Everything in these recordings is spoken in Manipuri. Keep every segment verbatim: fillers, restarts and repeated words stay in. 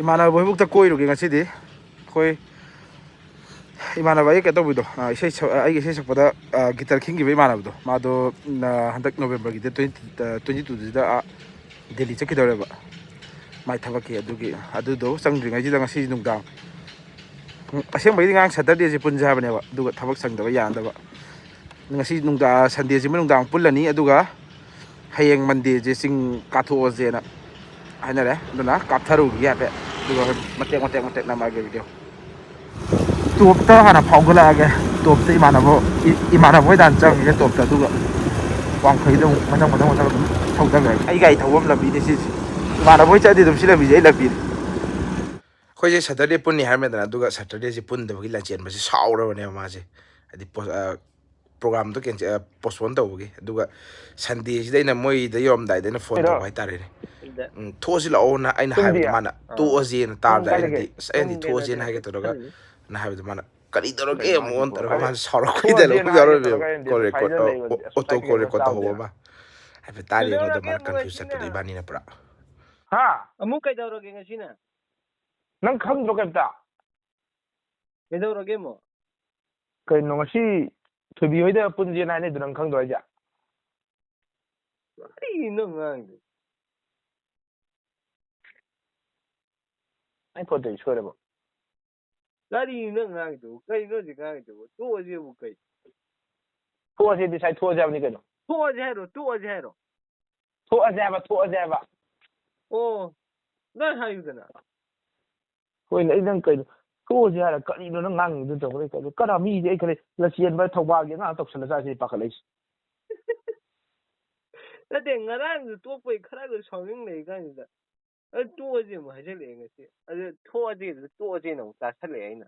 ꯏꯃꯥꯟꯅꯕ ꯍꯣꯏꯕꯨꯛꯇ ꯀꯣꯏꯔꯨꯒꯦ ꯉꯁꯤꯗꯤ꯫ ꯑꯩꯈꯣꯏ ꯏꯃꯥꯟꯅꯕ ꯑꯩ ꯀꯩꯅꯣ ꯇꯧꯕꯤꯗꯣ, ꯑ, ꯏꯁꯩ ꯁꯛ-, ꯑ, ꯑꯩꯒꯤ ꯏꯁꯩ ꯁꯛꯄꯗ, ꯑ, ꯒꯤꯇꯔ ꯈꯤꯡꯈꯤꯕ ꯏꯃꯥꯟꯅꯕꯗꯣ, ꯃꯥꯗꯣ, ꯑ, ꯍꯟꯗꯛ ꯅꯣꯕꯦꯝꯕꯔꯒꯤꯗ ꯇ꯭ꯋꯦꯟꯇꯤ, ꯑ, ꯇ꯭ꯋꯦꯟꯇꯤ ꯇꯨꯗꯨꯗ, ꯑ, ꯗꯦꯜꯂꯤ ꯆꯠꯈꯤꯗꯧꯔꯦꯕ, ꯃꯥꯏ ꯊꯕꯛꯀꯤ꯫ ꯑꯗꯨꯒꯤ ꯑꯗꯨꯗꯣ ꯆꯪꯗ꯭ꯔꯤꯉꯩꯁꯤꯗ ꯉꯁꯤ ꯅꯨꯡꯗꯥꯡ, ꯎꯝ, ꯑꯁꯦꯡꯕꯒꯤꯗꯤ ꯉꯔꯥꯡ ꯁꯦꯇꯔꯗꯦꯁꯦ ꯄꯨꯟꯁꯦ ꯍꯥꯏꯕꯅꯦꯕ, ꯑꯗꯨꯒ ꯊꯕꯛ ꯁꯪꯗꯕ ꯌꯥꯅꯗꯕ꯫ ꯉꯁꯤ ꯅꯨꯡꯗꯥꯡ, ꯁꯟꯗꯦꯁꯤꯃ ꯅꯨꯡꯗꯥꯡ ꯄꯨꯜꯂꯅꯤ, ꯑꯗꯨꯒ ꯍꯌꯦꯡ ꯃꯟꯗꯦꯁꯦ ꯆꯤꯡ ꯀꯥꯊꯣꯛꯑꯁꯦꯅ ꯍꯥꯏꯅꯔꯦ꯫ ꯑꯗꯨꯅ ꯀꯥꯞꯊꯔꯨꯈꯤꯒꯦ ꯍꯥꯏꯐꯦꯠ, ꯑꯗꯨꯒ ꯃꯇꯦꯛ ꯃꯇꯦꯛ ꯃꯇꯦꯛ ꯅꯝꯃꯛꯑꯒꯦ ꯚꯤꯗꯤꯑꯣ꯫ ꯇꯣꯞꯇ ꯍꯥꯟꯅ ꯐꯥꯎꯒꯠꯂꯛꯑꯒꯦ꯫ ꯇꯣꯞꯇ ꯏꯃꯥꯟꯅꯕ, ꯏ-, ꯏꯃꯥꯟꯅꯕ ꯍꯣꯏꯗ ꯍꯥꯟꯅ ꯆꯪꯉꯒꯦ ꯇꯣꯞꯇ, ꯑꯗꯨꯒ ꯋꯥꯡꯈꯩꯗ ꯑꯃꯨꯛ ꯃꯊꯪ ꯃꯊꯪ ꯃꯊꯪ ꯑꯗꯨꯝ ꯊꯧꯊꯈ꯭ꯔꯒꯦ꯫ ꯑꯩ ꯒꯥꯔꯤ ꯊꯧꯕ ꯑꯃ ꯂꯝꯕꯤꯅꯦ ꯁꯤꯁꯦ꯫ ꯏꯃꯥꯟꯅꯕ ꯍꯣꯏ ꯆꯠꯂꯗꯤ ꯑꯗꯨꯝ ꯁꯤ ꯂꯝꯕꯤꯁꯦ ꯑꯩ ꯂꯝꯕꯤꯅꯦ꯫ ꯑꯩꯈꯣꯏꯁꯦ ꯁꯦꯇꯔꯗꯦ ꯄꯨꯟꯅꯤ ꯍꯥꯏꯔꯝꯃꯦꯗꯅ, ꯑꯗꯨꯒ ꯁꯦꯇꯔꯗꯦꯁꯦ ꯄꯨꯟꯗꯕꯒꯤ ꯂꯥꯟꯆꯦꯟꯕꯁꯦ ꯁꯥꯎꯔꯕꯅꯦꯕ ꯃꯥꯁꯦ꯫ ꯍꯥꯏꯗꯤ ꯄꯣ-, ꯑ, ꯄ꯭ꯔꯣꯒꯥꯝꯗꯣ ꯀꯦꯟꯁꯦ-, ꯑ, ꯄꯣꯁꯄꯣꯟ ꯇꯧꯕꯒꯤ꯫ ꯑꯗꯨꯒ ꯁꯟꯗꯦꯁꯤꯗ ꯑꯩꯅ ꯃꯣꯏꯗ ꯌꯧꯔꯝꯗꯥꯏꯗ ꯑꯩꯅ ꯐꯣꯟ ꯀꯩꯅꯣ? ꯇꯧꯕ ꯍꯥꯏꯇꯥꯔꯦꯅꯦ꯫ ꯎꯝ, "ꯊꯣꯛꯑꯁꯤ ꯂꯥꯛꯑꯣꯅ" ꯑꯩꯅ ꯍꯥꯏꯕꯗ ꯇꯨꯝꯗꯤꯌꯦ? ꯃꯥꯅ, ꯑꯥ꯫ "ꯊꯣꯛꯑꯁꯤꯅ" ꯇꯥꯕꯗ ꯄꯨꯡ ꯀꯌꯥꯗꯒꯤ? ꯑꯩꯅꯗꯤ, "ꯑꯁ, ꯑꯩꯅꯗꯤ ꯄꯨꯡ ꯊꯣꯛꯑꯁꯤꯅ" ꯀꯩꯅꯣꯗꯤ ꯍꯥꯏꯒꯦ ꯇꯧꯔꯒ, ꯍꯥꯏꯕꯅꯤ꯫ ꯅ ꯍꯥꯏꯕꯗ ꯃꯥꯅ, "ꯀꯔꯤ ꯇꯧꯔꯒꯦ?" ꯀꯩꯅꯣ ꯑꯃꯨꯛ ꯑꯣꯟ ꯍꯥꯏꯁꯤꯕꯣ? ꯇꯧꯔꯒ ꯀꯩ-, ꯃꯥꯅ ꯁꯥꯎꯔꯛꯄꯒꯤ ꯊꯣꯛꯑꯁꯤꯅ ꯗꯥꯏꯂꯣꯛ ꯍꯥꯏꯒꯦ ꯌꯥꯎꯔꯝꯃꯦꯕ꯫ ꯇꯧꯔꯒ ꯑꯩꯅꯗꯤ ꯀꯣꯜ ꯔꯦꯀꯣꯔꯠ, ꯐꯥꯏꯗ ꯑ, ꯂꯩꯕ ꯑꯣ-, ꯑꯣꯇꯣ ꯀꯣꯜ ꯆꯥꯛꯀꯩꯅꯣ ꯔꯦꯀꯣꯔꯠ ꯆꯥꯕꯗꯤ ꯇꯧꯍꯧꯕ ꯌꯥꯔꯣꯏ꯫ ꯑꯃ꯫ ꯍꯥꯏꯐꯦꯠ ꯇꯥꯔꯦ ꯑꯗꯣ ꯀꯩꯗꯧꯔꯒꯦ ꯃꯥꯅ ꯑꯃꯨꯛ ꯀꯟꯐ꯭ꯌꯨꯁ ꯉꯁꯤꯅ? ꯆꯠꯄꯗꯣ ꯏꯕꯥꯅꯤꯅ ꯄꯨꯔꯥ꯫ ꯍꯥ? ꯑꯃꯨꯛ ꯀꯩꯗꯧꯔꯒꯦ ꯉꯁꯤꯅ? ꯅꯪ ꯈꯪꯗ꯭ꯔꯣ ꯀꯩꯝꯇ? ꯀꯩꯗꯧꯔꯒꯦ ꯑꯃꯨꯛ? ꯀꯩꯅꯣ, ꯉꯁꯤ ꯊꯣꯏꯕꯤ ꯍꯣꯏꯗ ꯄꯨꯟꯁꯦꯅ ꯍꯥꯏꯅꯩꯗꯣ ꯅꯪ ꯈꯪꯗ꯭ꯔꯣ ꯍꯥꯏꯁꯦ? ꯀꯔꯤꯅꯣ ꯅꯪ ꯉꯥꯡꯉꯤꯗꯣ? ꯑꯩ ꯐꯣꯟ ꯇꯧꯔꯤ ꯁꯣꯏꯔꯕꯣ? ꯀꯔꯤꯅꯣ ꯅꯪ ꯉꯥꯡꯉꯤꯗꯨꯕꯨ? ꯀꯩꯅꯣ ꯍꯧꯖꯤꯛ ꯉꯥꯡꯉꯤꯗꯨꯕꯨ? ꯇꯣꯛꯑꯁꯤꯕꯨ ꯀꯩ? ꯊꯣꯛꯑꯁꯤꯗꯤ ꯉꯁꯥꯏ ꯊꯣꯛꯑꯁꯤ ꯍꯥꯏꯕꯅꯤ ꯀꯩꯅꯣ꯫ ꯊꯣꯛꯑꯁꯤ ꯍꯥꯏꯔꯣ? ꯇꯣꯛꯑꯁꯤ ꯍꯥꯏꯔꯣ? ꯊꯣꯛꯑꯁꯦ ꯍꯥꯏꯕ, ꯊꯣꯛꯑꯁꯦ ꯍꯥꯏꯕ꯫ ꯑꯣ, ꯅꯪ ꯍꯥꯏꯌꯨꯗꯅ꯫ ꯍꯣꯏꯅꯦ, ꯑꯩ ꯅꯪ ꯀꯩꯅꯣ, ꯊꯣꯛꯑꯁꯦ ꯍꯥꯏꯔ ꯀꯔꯤꯅꯣ ꯅꯪ ꯉꯥꯡꯉꯤꯗꯨ ꯇꯧꯔꯦ꯫ ꯀꯩꯅꯣ, ꯀꯅꯥ ꯃꯤꯗꯤ ꯑꯩ ꯈꯜꯂꯦ, ꯂꯆꯦꯟꯕ ꯊꯧꯕꯥꯜꯒꯤ ꯑꯉꯥꯡ ꯇꯧꯁꯜꯂ ꯆꯥꯁꯤ ꯄꯥꯈꯠꯂꯛꯏꯁꯦ꯫ ꯅꯠꯇꯦ, ꯉꯔꯥꯡꯁꯨ ꯇꯣꯛꯄꯩ ꯈꯔꯒ ꯁꯥꯎꯅꯤꯡ ꯂꯩ ꯀꯥꯟꯁꯤꯗ꯫ ꯑꯗꯨ ꯇꯣꯛꯑꯁꯦ ꯑꯃꯨꯛ ꯍꯥꯏꯖꯜꯂꯛꯑꯦ ꯉꯁꯤ꯫ ꯑꯗꯨ ꯊꯣꯛꯑꯁꯦ, ꯑꯗꯨ ꯇꯣꯛꯑꯁꯦꯅ ꯑꯃꯨꯛ ꯆꯥꯁꯜꯂꯛꯑꯦ ꯑꯩꯅ꯫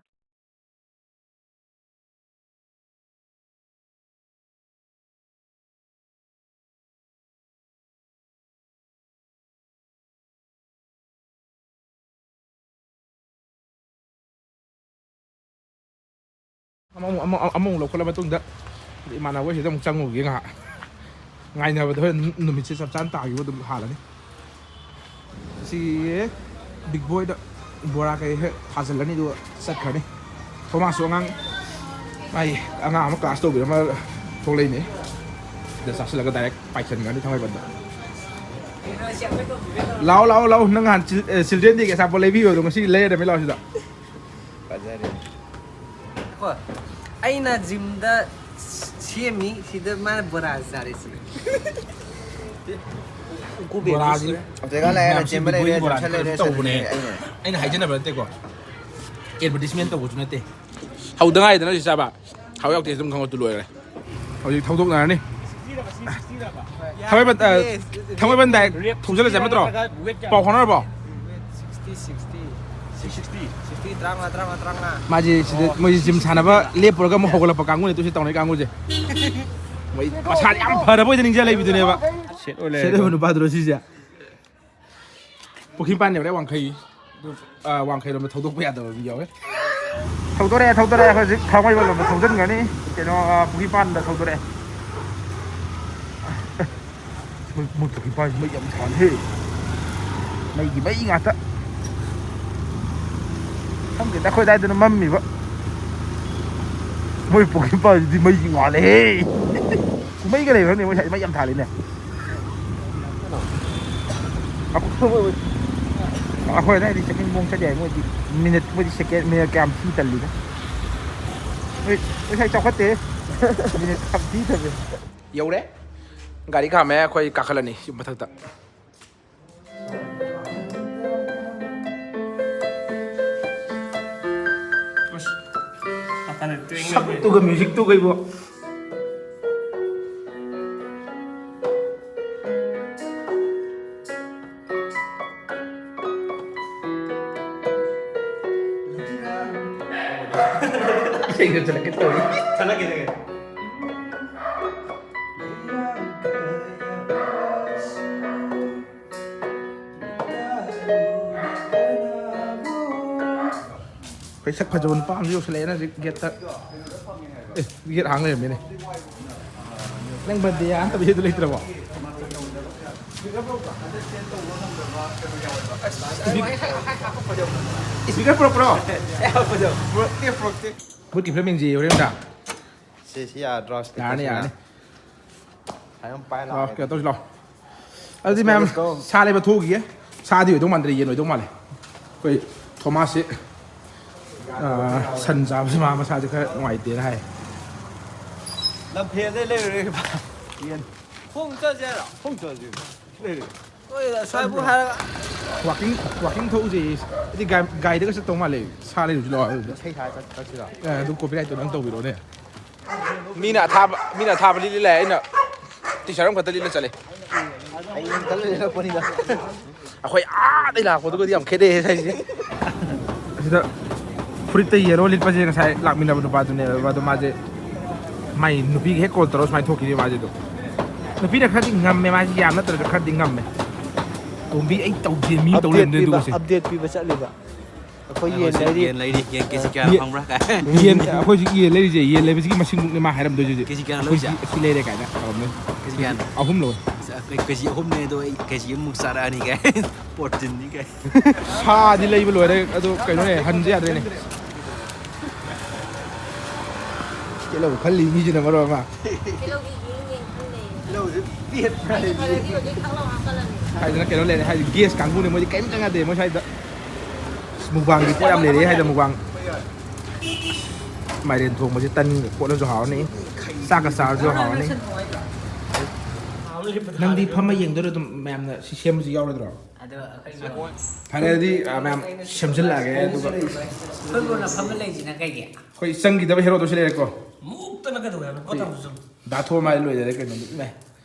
ꯑꯃ-, ꯑꯃꯨꯛ, ꯑꯃ-, ꯑꯃꯃꯨꯛ ꯂꯧꯈꯠꯂ ꯃꯇꯨꯡꯗ ꯏꯃꯥꯟꯅꯕ ꯍꯣꯏꯁꯤꯗ ꯑꯃꯨꯛ ꯆꯪꯉꯨꯒꯦ ꯉꯥꯏꯍꯥꯛ꯫ ꯉꯥꯏꯅꯕꯗ ꯍꯣꯔꯦꯟ ꯅꯨꯃꯤꯠꯁꯦ ꯆꯞ ꯆꯥꯅ ꯇꯥꯈꯤꯕ ꯑꯗꯨꯝ ꯍꯥꯜꯂꯅꯤ꯫ ꯁꯤ ꯕꯤꯛ ꯕꯣꯏꯗ ꯕꯣꯔꯥ ꯀꯩ ꯍꯦꯛ ꯊꯥꯖꯤꯜꯂꯅꯤ, ꯑꯗꯨꯒ ꯆꯠꯈ꯭ꯔꯅꯤ꯫ ꯊꯣꯃꯥꯁꯁꯨ ꯑꯉꯥꯡ, ꯃꯥꯏ ꯑꯉꯥꯡ ꯑꯃ ꯀ꯭ꯂꯥꯁ ꯇꯧꯕꯤꯔꯝꯃ ꯊꯣꯛꯂꯛꯏꯅꯦ꯫ ꯁꯤꯗ ꯆꯥꯁꯤꯜꯂꯒ ꯗꯥꯏꯔꯦꯛ ꯄꯥꯏꯁꯟꯈ꯭ꯔꯅꯤ ꯊꯥꯡꯃꯩꯕꯟꯗ꯫ ꯂꯥꯛꯑꯣ, ꯂꯥꯛꯑꯣ, ꯂꯥꯛꯑꯣ꯫ ꯅꯪ ꯅꯍꯥꯟ ꯆꯤꯜ-, ꯑꯦ, ꯆꯤꯜꯗ꯭ꯔꯦꯟ ꯗꯦꯒꯤ ꯑꯆꯥꯄꯣꯠ ꯂꯩꯕꯤꯕꯗꯣ ꯉꯁꯤ ꯂꯩꯔꯗꯝꯃꯤ꯫ ꯂꯥꯛꯑꯣ ꯁꯤꯗ꯫ ꯐꯖꯔꯦ꯫ ꯀꯣ, ꯑꯩꯅ ꯖꯤꯝꯗ ꯁꯦꯝꯃꯤ, ꯁꯤꯗ ꯃꯥꯅ ꯕꯣꯔꯥ ꯆꯥꯔꯦ ꯁꯤ꯫ ꯕꯣꯔꯥꯁꯤ ꯑꯗꯨꯗꯩ ꯂꯥꯛꯑꯦ, ꯃꯌꯥꯝꯁꯤ ꯆꯦꯟꯕ ꯂꯩꯔꯦ, ꯕꯤꯛ ꯕꯣꯏꯒꯤ ꯕꯣꯔꯥꯁꯤ ꯖꯣꯟꯁꯟ ꯂꯩꯔꯦ, ꯇꯧꯕꯅꯦ꯫ ꯁꯟ ꯂꯩꯔꯦ, ꯑꯩꯅꯦ꯫ ꯑꯩꯅ ꯍꯥꯏꯖꯅꯕ ꯅꯠꯇꯦꯀꯣ꯫ ꯑꯦꯗꯚꯔꯇꯤꯁꯃꯦꯟ ꯇꯧꯕꯁꯨ ꯅꯠꯇꯦ꯫ ꯍꯧꯗ ꯉꯥꯏꯗꯅ ꯁꯤ ꯆꯥꯕ꯫ ꯍꯥꯎ ꯌꯥꯎꯗꯦ ꯑꯗꯨꯝ ꯈꯪꯉꯣ, ꯇꯨ ꯂꯣꯏꯔꯦ꯫ ꯍꯧꯖꯤꯛ ꯊꯧꯗꯣꯛꯅꯔꯅꯤ꯫ ꯊꯥꯡꯃꯩꯕꯟ, ꯑ, ꯊꯥꯡꯃꯩꯕꯟ ꯗꯥꯏꯔꯦꯛ ꯊꯧꯖꯤꯜꯂꯁꯦ ꯍꯥꯏꯕ ꯅꯠꯇ꯭ꯔꯣ? ꯄꯥꯎ ꯐꯥꯎꯅꯔꯕꯣ? Sixty, sixty. ꯁꯤꯛꯁꯇꯤ, ꯇꯔꯥꯃꯉꯥ, ꯇꯔꯥꯃꯉꯥ, ꯇꯔꯥꯃꯉꯥ꯫ ꯃꯥꯁꯦ ꯁꯤꯗ, ꯑꯣ, ꯃꯣꯏꯁꯦ ꯖꯤꯝ ꯁꯥꯟꯅꯕ ꯂꯦꯞꯄꯨꯔꯒ ꯑꯃꯨꯛ ꯍꯧꯒꯠꯂꯛꯄ ꯀꯥꯡꯕꯨꯅꯦ, ꯇꯨ ꯁꯤ ꯇꯧꯅꯩ ꯀꯥꯡꯕꯨꯁꯦ꯫ ꯃꯣꯏ ꯃꯁꯥꯗꯤ ꯌꯥꯝ ꯐꯔꯕ ꯑꯣꯏꯗ ꯅꯤꯡꯖ ꯂꯩꯕꯤꯗꯨꯅꯦꯕ꯫ ꯁꯦꯠ ꯑꯣꯏ ꯂꯩꯔꯦ꯫ ꯁꯦꯠ ꯑꯣꯏꯕ ꯅꯨꯄꯥꯗꯨꯔꯣ ꯁꯤꯁꯦ? ꯄꯨꯈ꯭ꯔꯤ ꯃꯄꯥꯟꯅꯦꯕ ꯋꯥꯡꯈꯩ꯫ ꯑꯗꯨ, ꯑ, ꯋꯥꯡꯈꯩꯔꯣꯝꯗ ꯊꯧꯗꯣꯛꯄ ꯌꯥꯗꯕ ꯃꯤ ꯌꯥꯎꯋꯦ꯫ ꯊꯧꯗꯣꯔꯛꯑꯦ, ꯊꯧꯗꯣꯔꯛꯑꯦ꯫ ꯍꯧꯖꯤꯛ ꯊꯥꯡꯃꯩꯕꯟꯂꯣꯝꯗ ꯊꯧꯖꯤꯟꯒꯅꯤ꯫ ꯀꯩꯅꯣ, ꯑ, ꯄꯨꯈ꯭ꯔꯤ ꯃꯄꯥꯟꯗ ꯊꯧꯗꯣꯔꯛꯑꯦ꯫ ꯃꯣꯏ, ꯃꯣꯏ ꯄꯨꯈ꯭ꯔꯤ ꯃꯄꯥꯟꯁꯤ ꯃꯩ ꯌꯥꯝ ꯊꯥꯜꯂꯦꯍꯦ꯫ ꯃꯩꯒꯤ ꯃꯩ ꯉꯥꯛꯇ꯫ ꯈꯪꯗꯦꯗ, ꯑꯩꯈꯣꯏ ꯑꯗꯥꯏꯗꯅ ꯃꯝꯃꯤꯕ꯫ ꯃꯣꯏ ꯄꯨꯈ꯭ꯔꯤ ꯃꯄꯥꯟꯁꯤꯗꯤ ꯃꯩꯒꯤ ꯉꯥꯜꯂꯦꯍꯦ꯫ ꯃꯩꯒ ꯂꯩꯕ꯭ꯔꯅꯦ? ꯃꯣꯏ ꯁ꯭ꯋꯥꯏꯗ ꯃꯩ ꯌꯥꯝ ꯊꯥꯜꯂꯤꯅꯦ꯫ ꯑꯩꯈꯣꯏ, ꯑꯩꯈꯣꯏ ꯑꯗꯥꯏꯗꯤ ꯆꯦꯛꯀꯤꯡ ꯃꯑꯣꯡ ꯆꯠ ꯌꯥꯏ꯫ ꯃꯣꯏꯗꯤ ꯃꯤꯅꯤꯠ, ꯃꯣꯏꯗꯤ ꯁꯦꯀꯦꯟ, ꯃꯤꯅꯤꯠ ꯀꯌꯥꯝ ꯊꯤ ꯇꯜꯂꯤꯗ꯫ ꯃꯣꯏ, ꯃꯣꯏ ꯁ꯭ꯋꯥꯏ ꯆꯥꯎꯈꯠꯇꯦ꯫ ꯃꯤꯅꯤꯠ ꯌꯥꯝ ꯊꯤ ꯇꯜꯂꯤ꯫ ꯌꯧꯔꯦ꯫ ꯒꯥꯔꯤ ꯈꯥꯝꯃꯦ, ꯑꯩꯈꯣꯏ ꯀꯥꯈꯠꯂꯅꯤ ꯁꯤ ꯃꯊꯛꯇ꯫ ꯁꯛꯇꯨꯒ ꯃ꯭ꯌꯨꯖꯤꯛꯇꯨꯒ ꯏꯕꯣ꯫ ꯏꯁꯩꯒ ꯆꯠꯂꯛꯀꯦ ꯇꯧꯔꯤ꯫ ꯆꯠꯂꯛꯀꯦ, ꯆꯠꯂꯛꯀꯦ꯫ ꯑꯩꯈꯣꯏ ꯁꯛ ꯐꯖꯕ ꯅꯨꯄꯥ ꯑꯃꯁꯨ ꯌꯧꯁꯜꯂꯛꯑꯦꯅ ꯍꯧꯖꯤꯛ ꯒꯦꯠꯇ꯫ ꯑꯦ, ꯒꯦꯠ ꯍꯥꯡ ꯂꯩꯔꯝꯃꯦꯅꯦ꯫ ꯅꯪ ꯕꯟꯗꯦ ꯑꯝꯇ ꯄꯩꯁꯥꯗꯨ ꯂꯩꯇ꯭ꯔꯕꯣ? ꯏꯁꯄꯤꯀꯔ ꯄꯨꯔꯛꯄ꯭ꯔꯣ? ꯄꯨꯔꯛꯇꯦ, ꯄꯨꯔꯛꯇꯦ꯫ ꯃꯨꯠꯀꯤ ꯐꯤꯂꯝ ꯌꯦꯡꯁꯤ ꯍꯣꯔꯦꯟ ꯅꯨꯡꯗꯥꯡ꯫ ꯁꯤ, ꯁꯤ ꯌꯥꯗ꯭ꯔꯣ? ꯌꯥꯔꯅꯤ, ꯌꯥꯔꯅꯤ꯫ ꯁꯥꯏ ꯑꯃ ꯄꯥꯏ ꯂꯥꯛꯑꯦ꯫ ꯀꯩꯅꯣ ꯇꯧꯁꯤ ꯂꯥꯛꯑꯣ꯫ ꯑꯗꯨꯗꯤ let's go, ꯃꯌꯥꯝ let's go꯫ ꯁꯥ ꯂꯩꯕ ꯊꯣꯛꯎꯈꯤꯒꯦ꯫ ꯁꯥꯗꯤ ꯑꯣꯏꯗꯧ ꯃꯥꯟꯗ꯭ꯔꯦ, ꯌꯦꯟ ꯑꯣꯏꯗꯧ ꯃꯥꯜꯂꯦ꯫ ꯑꯩꯈꯣꯏ ꯊꯣꯃꯥꯁꯁꯦ, ꯑ, ꯁꯟ ꯆꯥꯕꯁꯤ ꯃꯥ ꯃꯁꯥꯁꯦ ꯈꯔ ꯅꯨꯡꯉꯥꯏꯇꯦꯅ ꯍꯥꯏ꯫ ꯂꯝꯐꯦꯜꯗꯩ ꯂꯩꯔꯨꯔꯦ ꯌꯦꯟ꯫ ꯈꯣꯡ ꯆꯠꯁꯦ ꯍꯥꯏꯔꯣ? ꯈꯣꯡ ꯆꯠꯁꯦ꯫ ꯂꯩꯔꯦ꯫ ꯍꯣꯏ, ꯑꯁ꯭ꯋꯥꯏꯕꯨ ꯍꯥꯏꯔꯒ꯫ Walking, walking ꯊꯣꯛꯎꯁꯦ꯫ ꯑꯗꯨꯗꯤ ꯒꯥꯏ-, ꯒꯥꯔꯤꯗꯒ ꯆꯠꯇꯧ ꯃꯥꯜꯂꯦ꯫ ꯁꯥ ꯂꯩꯔꯨꯁꯤ ꯂꯥꯛꯑꯣ ꯑꯗꯨꯗ꯫ ꯏꯁꯩ ꯁꯥꯔ ꯆꯠ-, ꯆꯠꯁꯤꯔꯣ? ꯑꯦ, ꯑꯗꯨ copyrightꯇꯣ ꯅꯪ ꯇꯧꯕꯤꯔꯣꯅꯦ꯫ ꯃꯤꯅ ꯑꯊꯥꯕ, ꯃꯤꯅ ꯑꯊꯥꯕ ꯂꯤꯠꯂꯤ ꯂꯥꯛꯑꯦ, ꯑꯩꯅ T-shirt ꯑꯃꯈꯛꯇ ꯂꯤꯠꯂ ꯆꯠꯂꯦ꯫ ꯑꯩ ꯈꯜꯂ ꯂꯤꯠꯂꯛꯄꯅꯤꯗ꯫ ꯑꯩꯈꯣꯏ ꯑꯥꯗꯩ ꯂꯥꯛꯄꯗꯨꯒꯗꯤ ꯌꯥꯝ ꯈꯦꯠꯅꯩꯍꯦ ꯍꯥꯏꯁꯦ꯫ ꯑꯁꯤꯗ ꯐꯨꯔꯤꯠꯇ yellow ꯂꯤꯠꯄꯁꯦ ꯉꯁꯥꯏ ꯂꯥꯛꯃꯤꯟꯅꯕ ꯅꯨꯄꯥꯗꯨꯅꯦꯕ, ꯑꯗꯣ ꯃꯥꯁꯦ ꯃꯥꯏ ꯅꯨꯄꯤꯒ ꯍꯦꯛ call ꯇꯧꯔꯒ ꯁꯨꯃꯥꯏꯅ ꯊꯣꯛꯈꯤꯅꯦ ꯃꯥꯁꯦ꯫ ꯑꯗꯣ ꯅꯨꯄꯤꯅ ꯈꯔꯗꯤ ꯉꯝꯃꯦ ꯃꯥꯁꯦ, ꯌꯥꯝ ꯅꯠꯇ꯭ꯔꯁꯨ ꯈꯔꯗꯤ ꯉꯝꯃꯦ꯫ ꯇꯣꯝꯕꯤ ꯑꯩ ꯇꯧꯗꯦ, ꯃꯤ ꯇꯧ update ꯂꯩꯔꯝꯗꯣꯏ ꯄꯤꯕ, ꯑꯗꯨꯒꯁꯦ꯫ Update ꯄꯤꯕ ꯆꯠꯂꯤꯕ꯫ ꯑꯩꯈꯣꯏ ꯑꯩꯈꯣꯏ ꯌꯦꯟ ꯍꯧꯖꯤꯛ ꯂꯩꯔꯤ꯫ ꯌꯦꯟ ꯂꯩꯔꯤ, ꯌꯦꯟ KG ꯀꯌꯥꯅꯣ ꯌꯦ-, ꯈꯪꯕ꯭ꯔꯥ ꯀꯥꯏ꯫ ꯌꯦꯟ, ꯑꯩꯈꯣꯏ ꯍꯧꯖꯤꯛ ꯌꯦꯟ ꯂꯩꯔꯤꯁꯦ, ꯌꯦꯟ ꯂꯩꯕꯁꯤꯒꯤ ꯃꯁꯤꯡꯃꯨꯛꯅꯦ ꯃꯥ ꯍꯥꯏꯔꯝꯗꯣꯏꯁꯦ ꯍꯧꯖꯤꯛ꯫ KG ꯀꯌꯥꯅꯣ ꯑꯩꯈꯣꯏ ꯂꯧꯔꯤꯁꯦ? ꯁꯤ, ꯁꯤ ꯂꯩꯔꯦ ꯀꯥꯏꯅ ꯇꯧꯔꯝꯗꯣꯏꯅꯦ꯫ KG ꯀꯌꯥꯅꯣ? ꯑꯍꯨꯝ ꯂꯧꯔꯦ꯫ ꯑꯁ, ꯑꯩꯈꯣꯏ KG ꯑꯍꯨꯝꯅꯦ, ꯑꯗꯣ ꯑꯩ KG ꯑꯃꯨꯛ ꯆꯥꯔꯛꯑꯅꯤ ꯀꯥꯏ꯫ Proteinꯅꯤ ꯀꯥꯏ꯫ ꯁꯥꯗꯤ ꯂꯩꯕ ꯂꯣꯏꯔꯦ, ꯑꯗꯣ ꯀꯩꯅꯣꯅꯦ, ꯍꯟꯁꯦ ꯌꯥꯗ꯭ꯔꯦꯅꯦ꯫ ꯀꯩꯗꯧ ꯈꯜꯂꯤ ꯃꯤꯁꯤꯅ ꯃꯔꯣꯜ ꯑꯃ꯫ ꯀꯩꯗꯧꯒꯤ ꯌꯦꯡ ꯌꯦꯡ ꯈꯜꯂꯦ꯫ ꯂꯧꯁꯦ ꯄꯦꯠꯄ꯭ꯔꯥ ꯑꯩꯅ ꯍꯥꯏꯁꯦ? ꯐꯔꯗꯤ ꯍꯧꯖꯤꯛ ꯊꯛ ꯂꯥꯎ ꯍꯥꯞꯀꯠꯂꯅꯤ꯫ ꯍꯥꯏꯗꯅ ꯀꯩꯅꯣ ꯂꯩꯔꯦ, ꯍꯥꯏꯗꯤ gas ꯀꯥꯡꯕꯨꯅꯦ, ꯃꯣꯏꯗꯤ ꯀꯔꯤꯝꯇ ꯉꯥꯏꯗꯦ ꯃꯣꯏ ꯁ꯭ꯋꯥꯏꯗ꯫ ꯑꯁ, mukbangꯒꯤ ꯄꯣꯠ ꯌꯥꯝ ꯂꯩꯔꯦ ꯍꯥꯏꯗ, mukbang꯫ ꯃꯥꯏꯔꯦꯟ ꯊꯣꯡꯕꯁꯦ ꯇꯟꯒ ꯀꯣꯠꯂꯁꯨ ꯍꯥꯎꯔꯅꯤ, ꯆꯥꯛꯀ ꯆꯥꯔꯁꯨ ꯍꯥꯎꯔꯅꯤ꯫ ꯅꯪꯗꯤ ꯐꯝꯃ ꯌꯦꯡꯗꯣꯏꯔꯣ ꯑꯗꯨꯝ ꯃꯌꯥꯝꯅ ꯁꯤ ꯁꯦꯝꯕꯁꯤ ꯌꯥꯎꯔꯣꯏꯗ꯭ꯔꯣ? ꯑꯗꯣ ꯑꯩꯈꯣꯏꯁꯨ ꯐꯔꯦ ꯑꯗꯨꯗꯤ, ꯑ, ꯃꯌꯥꯝ ꯁꯦꯝꯖꯤꯜꯂꯛꯑꯒꯦ, ꯑꯗꯨꯒ ꯑꯩꯈꯣꯏ ꯀꯣꯟꯅ ꯐꯝꯃ ꯂꯩꯁꯤꯅ ꯀꯩꯒꯤ? ꯑꯩꯈꯣꯏ ꯆꯪꯈꯤꯗꯕ heroꯗꯨꯁꯨ ꯂꯩꯔꯦꯀꯣ꯫ ꯃꯨꯛꯇꯅ ꯀꯩꯗꯧꯋꯦ ꯍꯥꯏꯕ? ꯄꯣꯠ ꯇꯧꯔꯁꯨ ꯆꯪꯉꯨ꯫ ꯗꯥ ꯊꯣꯝ ꯍꯥꯏ ꯂꯣꯏꯔꯦ ꯀꯩꯅꯣꯗꯤ꯫ ꯏꯃꯥꯏ꯫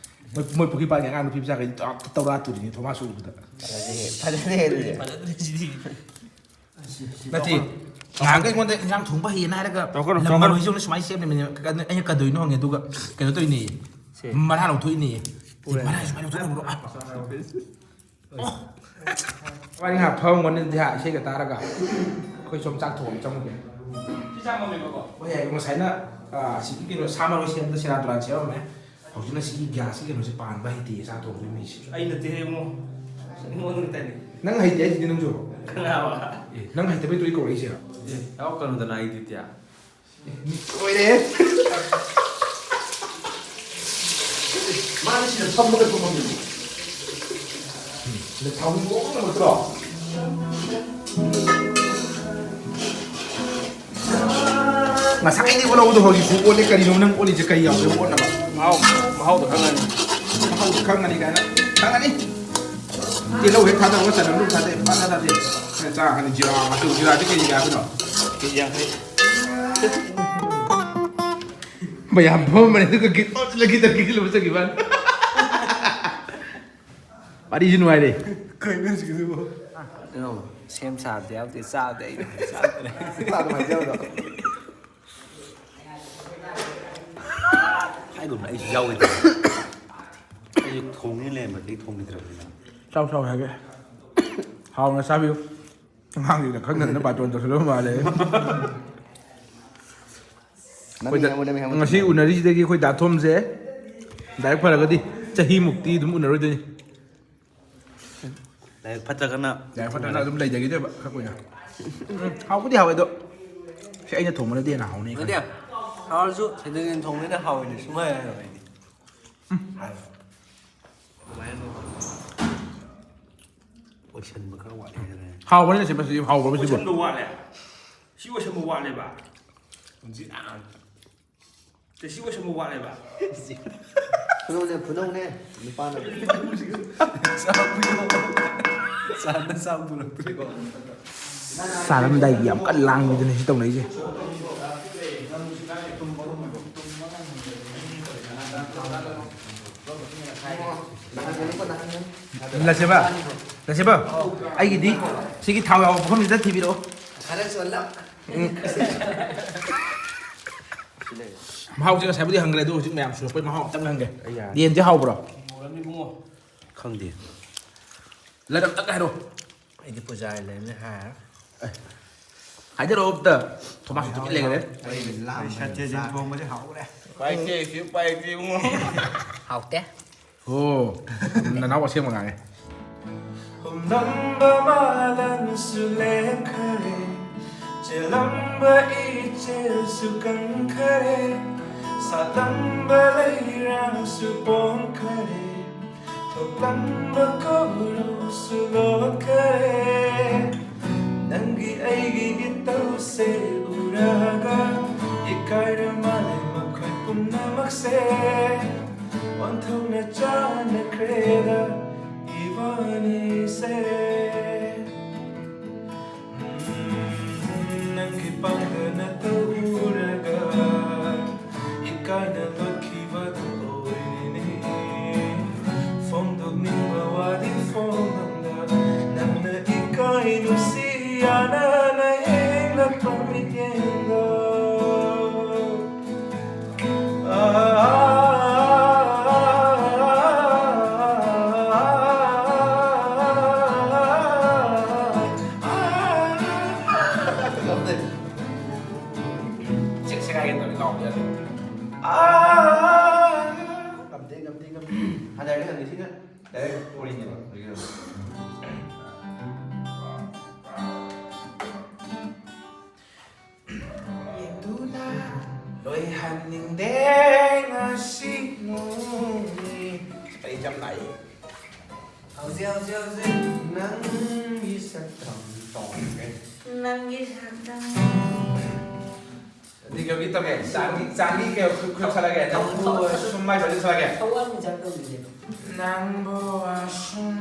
ꯃꯣꯏ, ꯃꯣꯏ ꯄꯨꯈ꯭ꯔꯤ ꯄꯥꯠꯀꯤ ꯑꯉꯥꯡ ꯅꯨꯄꯤ ꯃꯆꯥꯈꯩꯗꯤ ꯇꯧꯔ, ꯇꯧꯔ ꯇꯨꯔꯤꯅꯤ ꯊꯣꯃꯥ ꯁꯨꯕꯗ꯫ ꯐꯖꯗꯦ, ꯐꯖꯗꯦ ꯑꯗꯨꯗꯤ꯫ ꯐꯖꯗ꯭ꯔꯦ ꯁꯤꯗꯤ꯫ ꯅꯠꯇꯦ, ꯉꯍꯥꯟꯈꯩ ꯑꯩꯉꯣꯟꯗ ꯏꯟꯖꯥꯡ ꯊꯣꯡꯕ ꯍꯩꯌꯦꯅ ꯍꯥꯏꯔꯒ ꯇꯧꯀꯅꯨ, ꯂꯝ ꯇꯧꯀꯅꯨ꯫ ꯃꯔꯣꯏꯁꯦ ꯁꯨꯃꯥꯏꯅ ꯁꯦꯝꯃꯤꯅꯦ꯫ ꯑꯩꯅ ꯀꯗꯧꯔꯤꯅꯣ ꯍꯪꯉꯦ, ꯑꯗꯨꯒ ꯀꯩꯅꯣ ꯇꯧꯔꯤꯅꯦ꯫ ꯁꯦ꯫ ꯃꯔꯥ ꯂꯧꯊꯣꯛꯏꯅꯦ꯫ ꯄꯨꯔꯦ꯫ ꯃꯔꯥ ꯁꯨꯃꯥꯏꯅ ꯂꯧꯊꯣꯛꯅꯕ꯭ꯔꯣ? ꯑ꯫ ꯑꯣ꯫ ꯋꯥꯔꯤ ꯉꯥꯏꯍꯥꯛ ꯐꯝꯃꯝꯒꯅꯤ ꯑꯗꯨꯗꯤ ꯍꯥ, ꯏꯁꯩꯒ ꯇꯥꯔꯒ꯫ ꯑꯩꯈꯣꯏ ꯁꯣꯝ ꯆꯥꯛ ꯊꯣꯡꯕ ꯆꯪꯉꯨꯒꯦ꯫ ꯁꯤ ꯆꯥꯝꯃꯝꯃꯦꯕꯀꯣ? ꯍꯣꯏ, ꯌꯥꯏ꯫ ꯉꯁꯥꯏꯅ, ꯑ, ꯑꯁꯤꯒꯤ ꯀꯩꯅꯣ ꯁꯥ ꯃꯔꯣꯏ ꯁꯦꯝꯕꯗ ꯁꯦꯔꯥꯟ ꯇꯨꯔꯥꯟ ꯁꯦꯝꯃꯝꯃꯦ꯫ ꯍꯧꯖꯤꯛꯅ ꯁꯤꯒꯤ ꯒ꯭ꯌꯥꯁꯀꯤ ꯀꯩꯅꯣꯁꯦ ꯄꯥꯟꯕ ꯍꯩꯇꯦ, ꯆꯥ ꯊꯣꯡꯕꯒꯤ ꯃꯤꯁꯦ꯫ ꯑꯩ ꯅꯠꯇꯦ ꯏꯕꯨꯡꯉꯣ, ꯑꯩꯉꯣꯟꯗ ꯇꯥꯏꯅꯦ꯫ ꯅꯪ ꯍꯩꯇꯦ ꯍꯥꯏꯁꯤꯗꯤ ꯅꯪꯁꯨ꯫ ꯀꯅꯥꯕ? ꯑꯦ, ꯅꯪ ꯍꯩꯇꯕꯩ ꯇꯨꯔꯤ ꯀꯧꯔꯛꯏꯁꯦ꯫ ꯌꯥꯎ ꯀꯩꯅꯣꯗꯅ ꯑꯩꯗꯤ ꯇꯤꯌꯥ꯫ ꯂꯣꯏꯔꯦ꯫ ꯃꯥꯅ ꯁꯤꯗ ꯐꯝꯃꯒ ꯊꯣꯡꯉꯝꯃꯤꯅꯦ꯫ ꯁꯤꯗ ꯊꯥꯎ ꯉꯧꯕ ꯅꯠꯇ꯭ꯔꯣ? ꯉꯁꯥꯏꯗꯤ ꯑꯣꯠꯍꯧꯕꯗꯣ ꯍꯧꯖꯤꯛ ꯐꯨ ꯑꯣꯠꯂꯦ꯫ ꯀꯔꯤꯅꯣ ꯅꯪ ꯑꯣꯠꯂꯤꯁꯦ? ꯀꯔꯤ ꯌꯥꯎꯒꯦ ꯑꯣꯠꯅꯕ? ꯃꯍꯥꯎ, ꯃꯍꯥꯎꯗꯣ ꯈꯪꯉꯅꯤ꯫ ꯃꯍꯥꯎꯗꯣ ꯈꯪꯉꯅꯤ ꯀꯥꯏꯅ꯫ ꯈꯪꯉꯅꯤ꯫ ꯇꯤꯜꯍꯧ ꯍꯦꯛ ꯊꯥꯗꯕꯒ ꯆꯅꯝ ꯑꯗꯨꯝ ꯊꯥꯗꯩ꯫ ꯄꯥꯛ ꯊꯥꯗꯗꯦ꯫ ꯈꯔ ꯆꯥ ꯈꯪꯉꯅꯤ꯫ ꯖꯤꯔꯥ ꯃꯆꯨ, ꯖꯤꯔꯥꯁꯦ ꯀꯦꯖꯤ ꯀꯌꯥ ꯍꯥꯞꯄꯤꯅꯣ? ꯀꯦꯖꯤ ꯌꯥꯡꯈꯩ꯫ ꯃꯌꯥꯝ ꯐꯝꯃꯅꯤ ꯑꯗꯨꯒ ꯒꯤꯠ ꯑꯣꯠꯂ ꯒꯤꯠ ꯒꯤꯠ ꯂꯨꯕ ꯆꯠꯈꯤꯕ ꯋꯥꯅꯤ꯫ ꯋꯥꯔꯤꯁꯨ ꯅꯨꯡꯉꯥꯏꯔꯦ꯫ ꯀꯩꯅꯣ ꯍꯧꯖꯤꯛꯀꯤꯗꯨꯕꯣ? ꯀꯩꯅꯣ, ꯁꯦꯝ ꯁꯥꯕꯗꯤ ꯌꯥꯎꯗꯦ, ꯆꯥꯕꯗꯤ ꯑꯩꯅ ꯆꯥꯕꯅꯦ꯫ ꯆꯥ ꯑꯗꯨꯃꯥꯏꯅ ꯆꯥꯕꯗꯣ꯫ ꯍꯥꯏꯒꯨꯝꯅ ꯑꯩꯁꯨ ꯌꯥꯎꯋꯦ꯫ ꯑꯩꯁꯨ ꯊꯣꯡꯉꯦ ꯂꯩꯔꯝꯕꯗꯒꯤ ꯊꯣꯡꯈꯤꯗ꯭ꯔꯕꯅꯤꯅ꯫ ꯆꯥꯎ ꯆꯥꯎ ꯍꯥꯏꯒꯦ꯫ ꯍꯥꯎꯅ ꯆꯥꯕꯤꯌꯨ꯫ ꯑꯉꯥꯡꯁꯤꯡꯅ ꯈꯪꯗꯗꯅ ꯕꯥꯔꯇꯣꯟ ꯇꯧꯁꯜꯂꯕ ꯃꯥꯜꯂꯦ꯫ ꯅꯃꯤ ꯍꯥꯏꯕ, ꯅꯃꯤ ꯍꯥꯏꯕ꯫ ꯉꯁꯤ ꯎꯅꯔꯤꯁꯤꯗꯒꯤ ꯑꯩꯈꯣꯏ ꯗꯥ ꯊꯣꯝꯁꯦ ꯗꯥꯏꯔꯦꯛ ꯐꯔꯒꯗꯤ ꯆꯍꯤꯃꯨꯛꯇꯤ ꯑꯗꯨꯝ ꯎꯅꯔꯣꯏꯗꯣꯏꯅꯤ꯫ ꯂꯥꯏꯕꯛ ꯐꯠꯇ꯭ꯔꯒꯅ ꯗꯥꯏꯔꯦꯛ ꯐꯠꯇ꯭ꯔꯒꯅ ꯑꯗꯨꯝ ꯂꯩꯖꯈꯤꯗꯣꯏꯕ ꯈꯛ ꯑꯣꯏꯅ꯫ ꯎꯝ, ꯍꯥꯎꯕꯨꯗꯤ ꯍꯥꯎꯋꯦ ꯑꯗꯣ ꯁꯤ ꯑꯩꯅ ꯊꯣꯡꯕꯅꯗꯤ ꯍꯦꯟꯅ ꯍꯥꯎꯅꯤ ꯅꯠꯇꯦ, ꯈꯜꯂꯤ꯫ ꯍꯥꯎꯔꯁꯨ ꯁꯦꯟꯗ꯭ꯔꯦꯟ ꯊꯣꯡꯕꯅ ꯍꯥꯎꯋꯦꯅ ꯁꯨꯡꯍꯥꯏ ꯍꯥꯏꯔꯣꯏ ꯑꯩꯗꯤ꯫ ꯍꯥꯏꯔꯣꯏ꯫ ꯑꯗꯨꯃꯥꯏꯅ ꯑꯣꯏꯁꯟꯕ ꯈꯔ ꯋꯥꯠꯂꯦ ꯍꯥꯏꯇꯥꯔꯦ꯫ ꯍꯥꯎꯕꯅꯤꯅ ꯁꯤ ꯃꯁꯤ ꯍꯥꯎꯕ꯭ꯔꯕ ꯁꯤꯕꯣ? ꯑꯣꯏꯁꯟꯕ ꯋꯥꯠꯂꯦ꯫ ꯁꯤ ꯑꯣꯏꯁꯟꯕ ꯋꯥꯠꯂꯦꯕ꯫ ꯁꯤ ꯑꯣꯏꯁꯟꯕ ꯋꯥꯠꯂꯦꯕ꯫ ꯐꯨꯅꯧꯅꯦ, ꯐꯨꯅꯧꯅꯦ꯫ ꯅꯨꯄꯥꯅ꯫ ꯆꯥꯅ ꯆꯥꯛ ꯄꯨꯔꯛꯇ꯭ꯔꯤꯀꯣ꯫ ꯆꯥꯔꯝꯗꯥꯏꯒꯤ ꯌꯥꯝ ꯀꯟꯅ ꯂꯥꯡꯕꯤꯗꯨꯅꯦ ꯁꯤ ꯇꯧꯅꯩꯁꯦ꯫ ꯂꯁꯦꯕ, ꯂꯁꯦꯕ, ꯑꯩꯒꯤꯗꯤ ꯁꯤꯒꯤ ꯊꯥꯎ ꯌꯥꯎꯕ ꯄꯨꯈꯝꯁꯤꯗ ꯊꯤꯕꯤꯔꯛꯑꯣ꯫ ꯈꯔ ꯆꯣꯜꯂꯞ꯫ ꯃꯍꯥꯎꯁꯦ ꯉꯁꯥꯏꯕꯨꯗꯤ ꯍꯪꯈ꯭ꯔꯦ, ꯑꯗꯨ ꯍꯧꯖꯤꯛ ꯃꯌꯥꯝ ꯁꯨꯔꯛꯄꯩ ꯃꯍꯥꯎ ꯑꯝꯇꯪ ꯍꯪꯒꯦ꯫ ꯌꯦꯟꯁꯦ ꯍꯥꯎꯕ꯭ꯔꯣ? ꯈꯪꯗꯦ꯫ ꯂꯩꯔꯝ ꯑꯝꯇꯪ ꯍꯥꯏꯔꯛꯑꯣ꯫ ꯑꯩꯗꯤ ꯄꯨꯖꯥꯔꯤ ꯂꯩꯔꯝꯅꯤ ꯍꯥꯏꯔ꯫ ꯍꯥꯏꯖꯔꯛꯑꯣ ꯑꯝꯇ꯫ ꯊꯣꯃꯥꯁꯁꯨ ꯇꯨꯃꯤꯟ ꯂꯩꯈ꯭ꯔꯦ꯫ ꯑꯩ ꯂꯥꯝꯕꯅ ꯁꯟꯆꯦꯟꯁꯤꯟ ꯆꯥ-, ꯊꯣꯡꯕꯗꯤ ꯍꯥꯎꯔꯦ꯫ ꯄꯥꯏꯇꯦ, ꯁꯤ ꯄꯥꯏꯇꯦ, ꯏꯕꯨꯡꯉꯣ꯫ ꯍꯥꯎꯇꯦ꯫ ꯑꯣ, ꯅꯅꯥꯎ ꯑꯁꯦꯡꯕ ꯉꯥꯡꯉꯦ꯫ ꯍꯨꯝꯂꯝꯕ ꯃꯥꯂꯪꯁꯨ ꯂꯦꯞꯈꯔꯦ, ꯆꯦꯜꯂꯝꯕ ꯏꯆꯦꯜꯁꯨ ꯀꯪꯈꯔꯦ, ꯁꯥꯠꯂꯝꯕ ꯂꯩꯔꯥꯡꯁꯨ ꯄꯣꯝꯈꯔꯦ, ꯊꯣꯛꯂꯝꯕ ꯀꯧꯔꯨꯁꯨ ꯂꯣꯠꯈꯔꯦ꯫ ꯅꯪꯒꯤ ꯑꯩꯒꯤ ꯏꯇꯧꯁꯦ ꯎꯔꯒ ꯏꯀꯥꯏꯔ ꯃꯥꯜꯂꯦ ꯃꯈꯣꯏ ꯄꯨꯝꯅꯃꯛꯁꯦ꯫ ꯑꯣꯟꯊꯣꯛꯅ ꯆꯥꯟꯅꯈ꯭ꯔꯦꯗ ꯏꯕꯥꯅꯤꯁꯦ꯫ ꯅꯪꯒꯤ ꯄꯥꯡꯒꯜ ꯅꯠꯇ ꯎꯔꯒ ꯏꯀꯥꯏꯅ ꯂꯣꯠꯈꯤꯕꯗꯨ ꯑꯣꯏꯔꯤꯅꯤ꯫ ꯐꯣꯡꯗꯣꯛꯅꯤꯡꯕ ꯋꯥꯗꯤ ꯐꯣꯡꯂꯝꯗ ꯅꯪꯅ ꯏꯀꯥꯏ ꯅꯨꯡꯁꯤ ꯌꯥꯅꯅ ꯌꯦꯡꯂꯛꯄ ꯃꯤꯠꯌꯦꯡꯗꯣ꯫ ꯆꯦꯛ ꯁꯦꯒꯥꯏꯒꯦ ꯇꯧꯔꯦ, ꯂꯥꯎꯕ ꯌꯥꯗꯦ꯫ ꯉꯝꯗꯦ ꯉꯝꯗꯦ ꯉꯝꯗꯦ꯫ ꯍꯟꯗꯛ ꯍꯪꯉꯤꯁꯤꯅ ꯗꯥꯏꯔꯦꯛ ꯋꯥꯔꯤꯅꯦꯕ꯫ ꯌꯦꯡꯗꯨꯅ ꯂꯣꯏꯍꯟꯅꯤꯡꯗꯦ ꯉꯁꯤ ꯅꯣꯡꯅꯤ꯫ ꯑꯩ ꯌꯥꯝ ꯂꯥꯛꯏ꯫ ꯍꯧꯖꯤꯛ ꯍꯧꯖꯤꯛ ꯍꯧꯖꯤꯛ ꯅꯪꯒꯤ ꯁꯛꯇꯝ ꯇꯣꯡꯒꯦ꯫ ꯅꯪꯒꯤ ꯁꯛꯇꯝ꯫ ꯑꯗꯨꯗꯤ ꯀꯩꯅꯣꯒꯤ ꯇꯝꯒꯦ꯫ ꯆꯥꯅꯤ, ꯆꯥꯅꯤ ꯀꯩꯅꯣ ꯈꯨ-, ꯈꯨ ꯌꯧꯁꯜꯂꯒꯦ꯫ ꯅꯪꯕꯨ ꯁꯨꯝ ꯃꯥꯏ ꯁ꯭ꯋꯥꯏꯗ ꯌꯧꯁꯜꯂꯒꯦ꯫ ꯊꯋꯥꯟꯃꯤꯆꯥꯛ ꯇꯧꯔꯤꯅꯦ꯫ ꯅꯪꯕꯨ ꯑꯁꯨꯝ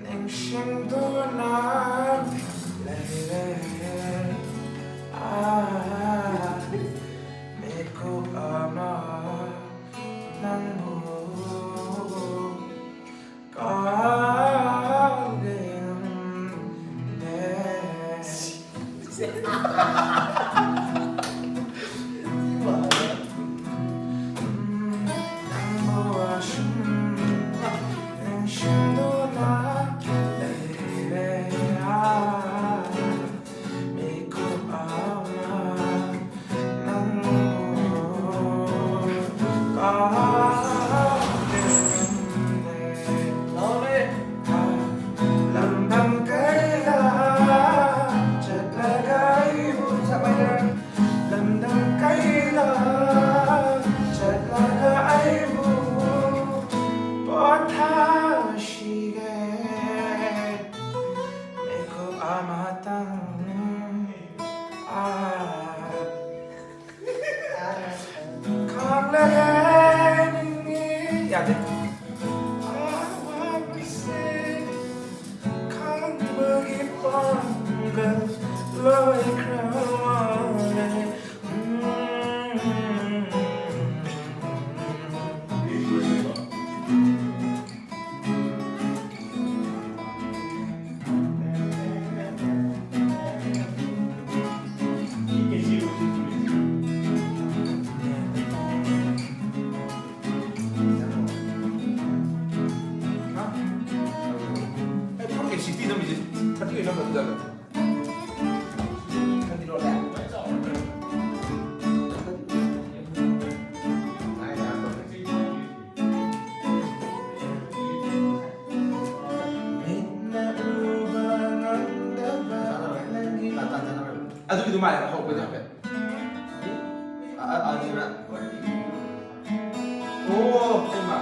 ꯅꯤꯡꯁꯤꯡꯗꯨꯅ ꯂꯩꯔꯦ꯫ ꯑꯥ, ꯃꯤꯀꯨꯞ ꯑꯃ ꯅꯪꯕꯨ ꯀꯥꯎꯒꯦ ꯉꯝꯗꯦ꯫ ꯅꯪꯕꯨ ꯑꯁꯨꯝ ꯅꯤꯡꯁꯤꯡꯗꯨꯅ ꯂꯩꯔꯦ꯫ ꯃꯤꯀꯨꯞ ꯑꯃ ꯅꯪꯕꯨ ꯌꯥꯗꯦ꯫ ꯈꯪꯕꯒꯤ ꯄꯥꯡꯒꯜ ꯂꯣꯏꯈ꯭ꯔ ꯃꯥꯜꯂꯦ꯫ ꯑꯩ ꯐꯣꯔ ꯀꯦ ꯁꯤꯛꯁꯇꯤ ꯅꯝꯃꯤꯁꯦ ꯊꯥꯔꯇꯤ ꯑꯣꯏꯅ ꯅꯝꯕꯗꯨꯗ꯫ ꯑꯗꯨꯒꯤꯗꯣ ꯃꯥꯜꯂꯦ ꯍꯧꯕꯩꯗꯣ ꯍꯥꯏꯐꯦꯠ꯫ ꯑ-, ꯑ-, ꯑꯅꯤꯔꯛ꯫ ꯑꯣ, ꯍꯩꯃꯥ꯫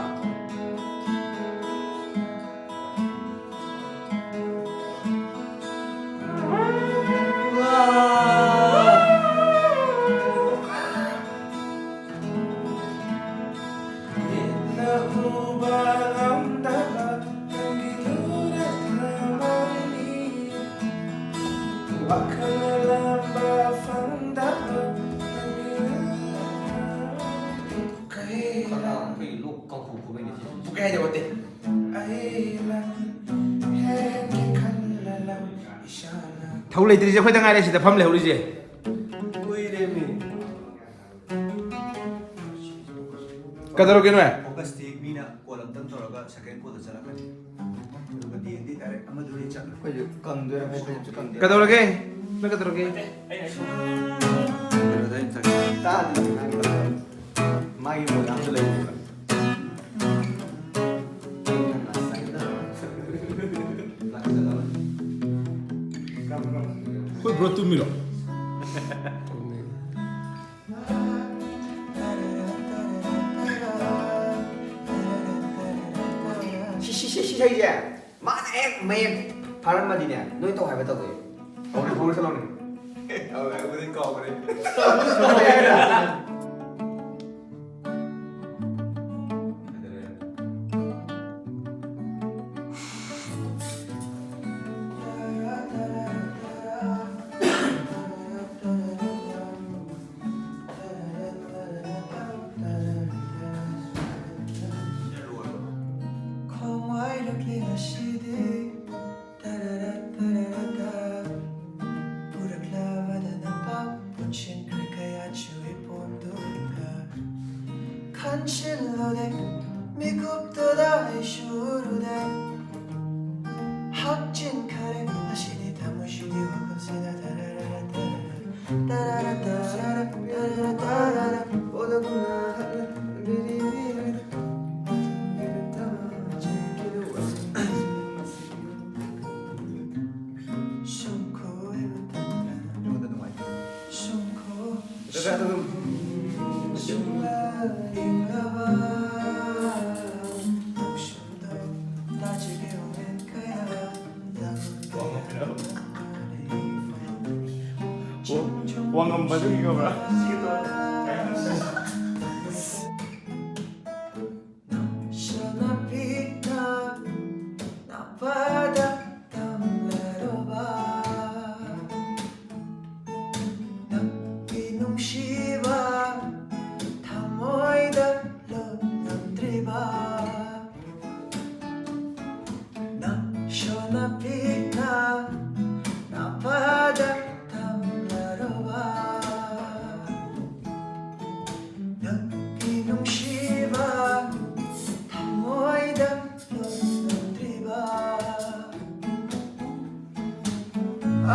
ꯃꯤꯠꯅ ꯎꯕ ꯉꯝꯗꯕ ꯅꯪꯒꯤ ꯅꯨꯔ ꯊꯃꯣꯏꯅꯤ꯫ ꯋꯥꯈꯜꯅ ꯂꯥꯝꯕ ꯐꯪꯗꯕ ꯅꯪꯒꯤ ꯅꯨꯔ ꯊꯃꯣꯏꯅꯤ꯫ ꯀꯩ ꯀꯅꯥ ꯑꯩꯈꯣꯏꯒꯤ ꯂꯣꯛ ꯀꯥꯡꯈꯨ ꯈꯨꯕꯩꯅꯤ ꯁꯤ꯫ ꯄꯨꯀꯩ ꯍꯥꯏꯗ ꯋꯥꯠꯇꯦ꯫ ꯑꯩ ꯅꯪ ꯍꯦꯟꯒꯦ ꯈꯜꯂ ꯂꯝ ꯏꯁꯥꯅ ꯊꯧ ꯂꯩꯇ꯭ꯔꯤꯁꯦ ꯑꯩꯈꯣꯏꯗ ꯉꯥꯏꯔꯦ ꯁꯤꯗ ꯐꯝ ꯂꯩꯍꯧꯔꯤꯁꯦ꯫ ꯀꯨꯏꯔꯦꯃꯤ꯫ ꯀꯩꯗꯧꯔꯒꯦ ꯅꯣꯏ? Focus take ꯃꯤꯅ call ꯑꯝꯇꯪ ꯇꯧꯔꯒ second call ꯗ ꯆꯠꯂꯛꯀꯅꯤ꯫ ꯑꯗꯨꯒ D N D direct ꯑꯃꯗꯨꯗꯤ ꯆꯠꯂꯣꯏ꯫ ꯑꯩꯈꯣꯏꯁꯨ ꯀꯪꯗꯣꯏꯔꯥ ꯈꯣꯠꯄ ꯌꯥꯝꯁꯨ ꯀꯪꯗꯦ꯫ ꯀꯩꯗꯧꯔꯒꯦ? ꯅꯪ ꯀꯩꯗꯧꯔꯒꯦ? ꯀꯩꯅꯣꯗ ꯑꯩꯅ ꯆꯠꯀꯦ꯫ ꯇꯥꯗꯦ, ꯅꯪ ꯀꯩꯗꯧꯔꯒꯦ? ꯃꯥꯒꯤ ꯃꯣꯏ ꯑꯝꯇ ꯂꯩꯕ꯫ ꯑꯩꯈꯣꯏ bro ꯇꯨꯝꯃꯤꯔꯣ? ꯁꯤ, ꯁꯤ, ꯁꯤ, ꯁꯤ ꯏꯁꯩꯁꯦ ꯃꯥꯅ ꯍꯦꯛ ꯃꯌꯦꯛ ꯐꯥꯔꯝꯃꯗꯤꯅꯦ, ꯅꯣꯏ ꯇꯧ ꯍꯥꯏꯕ ꯇꯧꯗꯣꯏꯅꯦ꯫ ꯍꯧꯔꯦ, ꯍꯧꯔꯦ, ꯆꯠꯂꯣꯅꯦ꯫ ꯍꯧꯔꯦ, ꯍꯧꯔꯦ, ꯀꯥꯎꯈ꯭ꯔꯦ꯫ ꯈꯣꯡꯋꯥꯏꯔꯛꯂꯤ ꯉꯁꯤꯗꯤ꯫ ꯇꯔꯥꯔꯥ, ꯇꯔꯥꯔꯥ, ꯇꯥ꯫ ꯄꯨꯔꯛꯂꯕꯗ ꯅꯄꯥꯎ ꯄꯨꯟꯁꯤꯟꯈ꯭ꯔꯦ ꯀꯌꯥꯠꯁꯨ ꯏꯄꯣꯝꯗꯨꯗ꯫ ꯈꯟꯁꯤꯜꯂꯨꯗꯦ ꯃꯤꯀꯨꯞꯇꯨꯗ ꯑꯩꯁꯨ ꯎꯔꯨꯗꯦ꯫ ꯍꯥꯞꯆꯤꯟꯈꯔꯦ ꯉꯁꯤꯗꯤ ꯊꯃꯣꯏꯁꯤꯗꯤ ꯋꯥꯈꯜꯁꯤꯗ꯫ ꯇꯔꯥꯔꯥ, ꯇꯔꯥꯔꯥ, ꯇꯔꯥꯔꯥ, ꯇꯔꯥꯔꯥ, ꯇꯔꯥꯔꯥ꯫ ꯄꯣꯂꯒꯨꯝꯅ ꯍꯛꯅ ꯕꯤꯔꯤ ꯕꯤꯔꯤ꯫ ꯁꯨꯝꯈꯣꯏ ꯃꯇꯝꯗ ꯑꯗꯨꯒꯨꯝꯕꯗ ꯅꯨꯡꯉꯥꯏꯇꯦ꯫ ꯁꯨꯝꯈꯣ ꯑꯗꯨꯒ ꯑꯗꯨꯝ ꯁꯨꯝꯂ ꯏꯪꯂꯕ ꯅꯣꯛꯁꯨꯝꯗꯣ ꯇꯥꯖꯒꯦ ꯍꯣꯔꯦꯟ ꯀꯌꯥ ꯋꯥꯉꯝꯕꯗꯨꯒꯤ ꯈꯪꯕ꯭ꯔꯥ? ꯅꯪ ꯁꯣꯅꯥꯄꯤꯅ ꯅꯄꯥꯗ ꯇꯝꯂꯔꯕ ꯅꯪꯒꯤ ꯅꯨꯡꯁꯤꯕ ꯊꯃꯣꯏꯗ ꯂꯣꯟ ꯉꯝꯗ꯭ꯔꯤꯕ ꯅꯪ ꯁꯣꯅꯥꯄꯤꯅ ꯅꯄꯥꯗ ꯇꯝꯂꯔꯕ ꯅꯪꯒꯤ ꯅꯨꯡꯁꯤꯕ ꯊꯃꯣꯏꯗ ꯂꯣꯟꯗ꯭ꯔꯤꯕ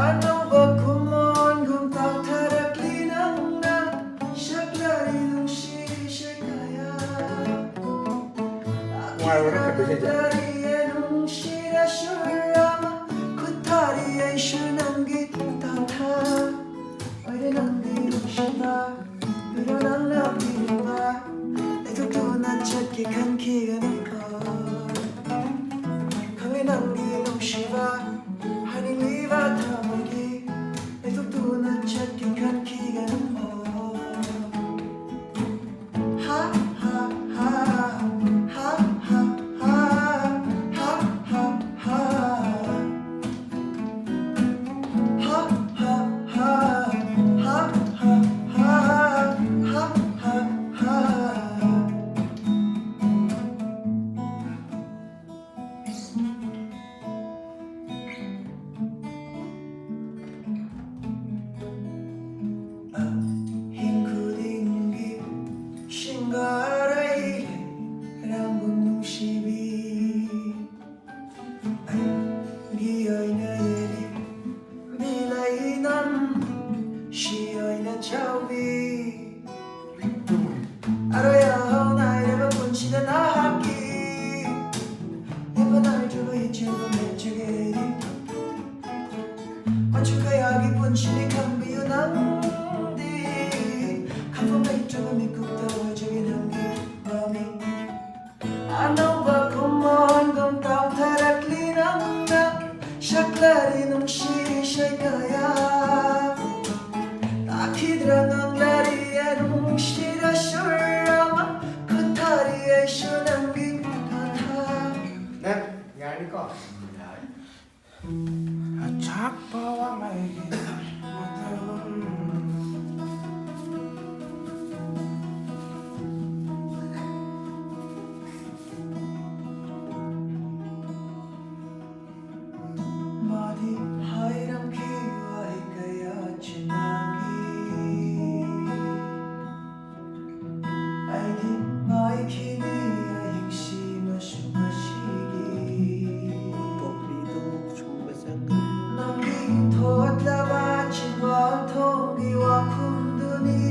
ꯑꯅꯧꯕ ꯈꯨꯃꯣꯟꯒꯨꯝ ꯇꯥꯎꯊꯔꯛꯂꯤ ꯅꯪꯅ ꯁꯛꯂꯔꯤ ꯅꯨꯡꯁꯤ ꯏꯁꯩ ꯀꯌꯥ꯫ ꯅꯨꯡꯉꯥꯏꯕ꯭ꯔꯣ ꯅꯪ ꯈꯟꯕ ꯏꯁꯩꯁꯦ? ꯈꯨꯠꯊꯥꯔꯤꯌꯦ ꯅꯨꯡꯁꯤꯔ ꯁꯨꯔ ꯑꯃ, ꯈꯨꯠꯊꯥꯔꯤ ꯑꯩꯁꯨ ꯅꯪꯒꯤ ꯇꯥꯟꯊꯥ꯫ ꯑꯣꯏꯔꯦ ꯅꯪꯒꯤ ꯅꯨꯡꯁꯤꯕ, ꯄꯤꯔꯣ ꯅꯪꯅ ꯄꯤꯔꯤꯕ, ꯂꯩꯊꯣꯛꯇꯨꯅ ꯆꯠꯀꯦ ꯈꯟꯈꯤꯒꯅꯤꯀꯣ꯫ ꯈꯪꯂꯦ ꯅꯪꯒꯤ ꯅꯨꯡꯁꯤꯕ, ꯍꯥꯏꯅꯤꯡꯂꯤꯕ ꯊꯃꯣꯏꯒꯤ ꯃꯆꯨ ꯀꯌꯥꯒꯤ ꯄꯨꯟꯁꯤꯅꯤ ꯈꯪꯕꯤꯌꯨ ꯅꯪꯗꯤ꯫ ꯈꯪꯐꯝ ꯂꯩꯇ꯭ꯔꯕ ꯃꯤꯀꯨꯞꯇ ꯑꯣꯏꯖꯒꯦ ꯅꯪꯒꯤ ꯃꯃꯤꯡ꯫ ꯑꯅꯧꯕ ꯈꯨꯃꯣꯟꯒꯨꯝ ꯇꯥꯎꯊꯔꯛꯂꯤ ꯅꯪꯅ ꯁꯛꯂꯔꯤ ꯅꯨꯡꯁꯤ ꯏꯁꯩ ꯀꯌꯥ꯫ ꯇꯥꯈꯤꯗ꯭ꯔꯥ ꯉꯥꯡꯂꯔꯤ ꯅꯨꯡꯁꯤꯔ ꯁꯨꯔ ꯑꯃ ꯈꯨꯠꯊꯥꯔꯤ ꯑꯩꯁꯨ ꯅꯪꯒꯤ ꯃꯈꯥ꯫ ꯅꯪ ꯌꯥꯔꯅꯤꯀꯣ? ꯑꯆꯥꯛꯄ ꯋꯥꯃꯩꯒꯤ ꯃꯇꯝ꯫ ꯃꯥꯗꯤ ꯍꯥꯏꯔꯝꯈꯤ ꯋꯥꯍꯩ ꯀꯌꯥ ꯆꯤꯟꯅꯈꯤ꯫ ꯑꯩꯗꯤ ꯉꯥꯏꯈꯤꯅꯤ ꯑꯍꯤꯡꯁꯤ ꯃꯁꯨ ꯉꯁꯤꯒꯤ꯫ ꯄꯣꯛꯂꯤꯗꯨ ꯁꯨꯝꯕ ꯆꯪꯒꯅꯤ꯫ ꯅꯪꯒꯤ ꯊꯣꯠꯂꯕ ꯆꯤꯟꯕꯥꯜ ꯊꯣꯡꯒꯤ ꯋꯥꯈꯨꯝꯗꯨꯅꯤ꯫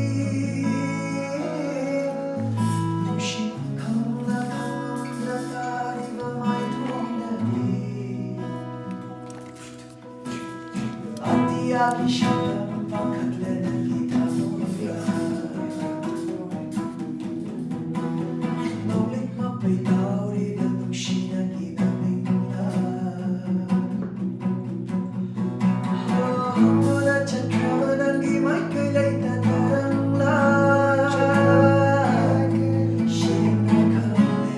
ꯅꯨꯡꯁꯤ ꯈꯪꯅ ꯈꯪꯅ ꯇꯥꯔꯤꯕ ꯃꯥꯏꯊꯣꯡꯗꯗꯤ꯫ ꯑꯇꯤꯌꯥꯒꯤ ꯁꯛꯇꯝ ꯄꯥꯡꯈꯠꯂꯦ ꯅꯪꯒꯤ ꯊꯃꯣꯏꯗ꯫ ꯅꯣꯡꯂꯤꯛ ꯃꯄꯩ ꯇꯥꯎꯔꯤꯕ ꯅꯨꯡꯁꯤ ꯅꯪꯒꯤ ꯃꯃꯤꯡꯅ꯫ ꯍꯣꯡꯗꯨꯅ ꯆꯠꯈ꯭ꯔꯕ ꯅꯪꯒꯤ ꯃꯥꯏꯀꯩ ꯂꯩꯇ ꯇꯔꯪꯂꯥ꯫ ꯁꯦꯡꯅ ꯈꯪꯂꯦ꯫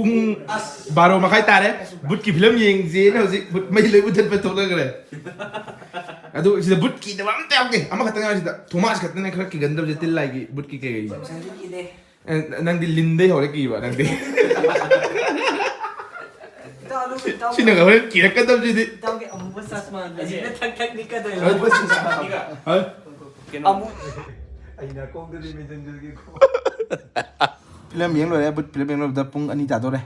ꯄꯨꯡ ꯕꯥꯔꯣ ꯃꯈꯥꯏ ꯇꯥꯔꯦ꯫ ꯕꯨꯠꯀꯤ ꯐꯤꯂꯝ ꯌꯦꯡꯁꯦꯅ ꯍꯧꯖꯤꯛ ꯕꯨꯠ ꯃꯩ ꯂꯣꯏ ꯃꯨꯊꯠꯄ ꯊꯣꯛꯅꯈ꯭ꯔꯦ꯫ ꯑꯗꯨ ꯁꯤꯗ ꯕꯨꯠ ꯀꯤꯗꯕ ꯑꯝꯇ ꯌꯥꯎꯗꯦ꯫ ꯑꯃꯈꯛꯇ ꯉꯥꯏꯔꯦ ꯁꯤꯗ꯫ ꯊꯣꯃꯥꯁ ꯈꯛꯇꯅꯦ ꯈꯔ ꯀꯤꯒꯟꯗꯕꯁꯦ, ꯇꯤꯜ ꯂꯥꯏꯒꯤ ꯕꯨꯠꯀꯤ ꯀꯩꯀꯩ꯫ ꯑꯦ, ꯅꯪꯗꯤ ꯂꯤꯟꯗꯩ ꯍꯧꯔꯦ ꯀꯤꯕ ꯅꯪꯗꯤ꯫ ꯏꯇꯥꯎ, ꯑꯗꯨ ꯏꯇꯥꯎ, ꯁꯤꯅꯒ ꯍꯣꯔꯦꯟ ꯀꯤꯔꯛꯀꯗꯕꯁꯤꯗꯤ꯫ ꯏꯇꯥꯎꯒꯤ ꯑꯃꯨꯕ ꯆꯁꯃꯥꯗꯨ ꯑꯁꯤꯅ ꯊꯛ ꯊꯛ ꯅꯤꯛꯀꯗꯣꯏꯔꯣ? ꯍꯣꯏ꯫ ꯑꯃꯨꯛ ꯑꯩꯅ ꯀꯣꯡꯗꯗꯤ ꯃꯤꯗꯟꯗꯨꯒꯤ ꯐꯤꯂꯝ ꯌꯦꯡ ꯂꯣꯏꯔꯦ, ꯕꯨꯠ ꯐꯤꯂꯝ ꯌꯦꯡ ꯂꯣꯏꯕꯗ ꯄꯨꯡ ꯑꯅꯤ ꯇꯥꯗꯣꯔꯦ꯫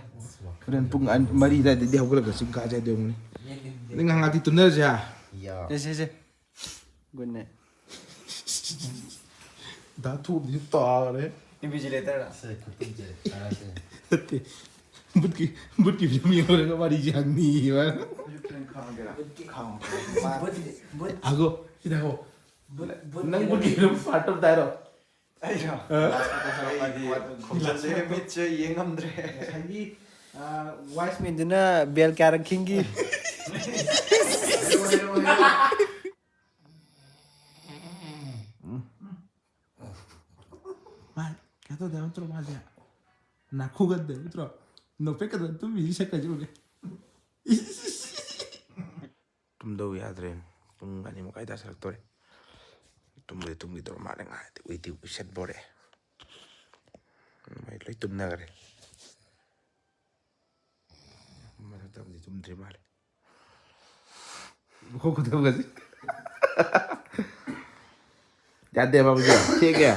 ꯍꯣꯔꯦꯟ ꯄꯨꯡ ꯑꯅꯤ, ꯃꯔꯤ ꯑꯗꯨꯋꯥꯏꯗꯗꯤ ꯍꯧꯒꯠꯂꯒ ꯆꯤꯡ ꯀꯥꯁꯦ ꯍꯥꯏꯗꯣꯏ ꯑꯣꯏꯔꯝꯒꯅꯤ꯫ ꯅꯪ ꯉꯥꯏꯍꯥꯛꯇꯤ ꯇꯨꯝꯅꯔꯁꯦ ꯍꯥ? ꯌꯥ꯫ ꯁꯦ, ꯁꯦ, ꯁꯦ꯫ Good night. ꯗꯥ ꯊꯣꯝꯗꯤ ꯇꯥꯔꯦ꯫ ꯏꯟꯚꯤꯖꯤꯂꯦꯇꯔ꯫ ꯁꯦ, ꯈꯨꯠꯇꯨꯝꯁꯦ꯫ ꯇꯥꯔꯁꯦ꯫ ꯅꯠꯇꯦ꯫ ꯕꯨꯠꯀꯤ, ꯕꯨꯠꯀꯤ ꯐꯤꯂꯝ ꯌꯦꯡꯉꯨꯔꯒ ꯋꯥꯔꯤꯁꯦ ꯍꯪꯅꯤꯌꯦꯕ꯫ ꯍꯧꯖꯤꯛ ꯇ꯭ꯔꯦꯟ ꯈꯥꯡꯒꯦꯔꯥ? ꯕꯨꯠꯀꯤ ꯈꯥꯡꯉꯣ꯫ ꯕꯨꯠ, ꯕꯨꯠ꯫ ꯑꯒꯣ, ꯁꯤꯗ ꯍꯣ꯫ ꯕꯨꯠ, ꯕꯨꯠ ꯅꯪ ꯐꯤꯂꯝ꯫ ꯕꯨꯠꯀꯤ ꯐꯤꯂꯝ ꯄꯥꯔꯠ ꯇꯨ ꯇꯥꯔꯣ? ꯑꯩꯔꯣ? ꯑ? ꯑꯩꯗꯤ ꯈꯨꯝꯖꯤꯜꯂꯦ, ꯃꯤꯠꯁꯦ ꯌꯦꯡ ꯉꯝꯗ꯭ꯔꯦ꯫ ꯉꯁꯥꯏꯒꯤ, ꯑ, ꯋꯥꯏꯁ ꯃꯦꯟꯗꯨꯅ ꯕꯦꯜ ꯀꯌꯥꯔꯛ ꯈꯤꯡꯈꯤ? ꯍꯥꯏꯔꯛꯑꯣ, ꯍꯥꯏꯔꯛꯑꯣ, ꯍꯥꯏꯔꯛꯑꯣ꯫ ꯃꯥ ꯀꯩꯅꯣ ꯇꯧꯗꯦ ꯍꯥꯏꯕ ꯅꯠꯇ꯭ꯔꯣ ꯃꯥꯁꯦ? ꯅꯥꯈꯣꯛꯀꯗꯦ ꯍꯥꯏꯕ ꯅꯠꯇ꯭ꯔꯣ? ꯅꯣꯛꯐꯦꯠꯀꯗ ꯇꯨꯝꯃꯤꯁꯤ ꯁꯛꯀꯁꯤ ꯎꯔꯦ꯫ ꯇꯨꯝꯗꯧ ꯌꯥꯗ꯭ꯔꯦ꯫ ꯄꯨꯡ ꯑꯅꯤ ꯃꯈꯥꯏ ꯇꯥꯁꯜꯂꯛꯇꯣꯔꯦ꯫ ꯇꯨꯝꯕꯗꯤ ꯇꯨꯝꯈꯤꯗꯧꯔ ꯃꯥꯜꯂꯦ꯫ ꯉꯥꯏꯗꯤ ꯎꯏꯗꯤ ꯎꯏꯁꯟꯕꯣꯔꯦ꯫ ꯃꯣꯏ ꯂꯣꯏ ꯇꯨꯝꯅꯈ꯭ꯔꯦ꯫ ꯃꯊꯛꯇꯕꯨꯗꯤ ꯇꯨꯝꯗ꯭ꯔꯤ ꯃꯥꯜꯂꯦ꯫ ꯃꯈꯣꯡ ꯈꯨꯗꯝꯒꯁꯤ꯫ ꯌꯥꯗꯦ ꯕꯥꯕꯨꯖꯤ, ꯊꯦꯛꯑꯦ꯫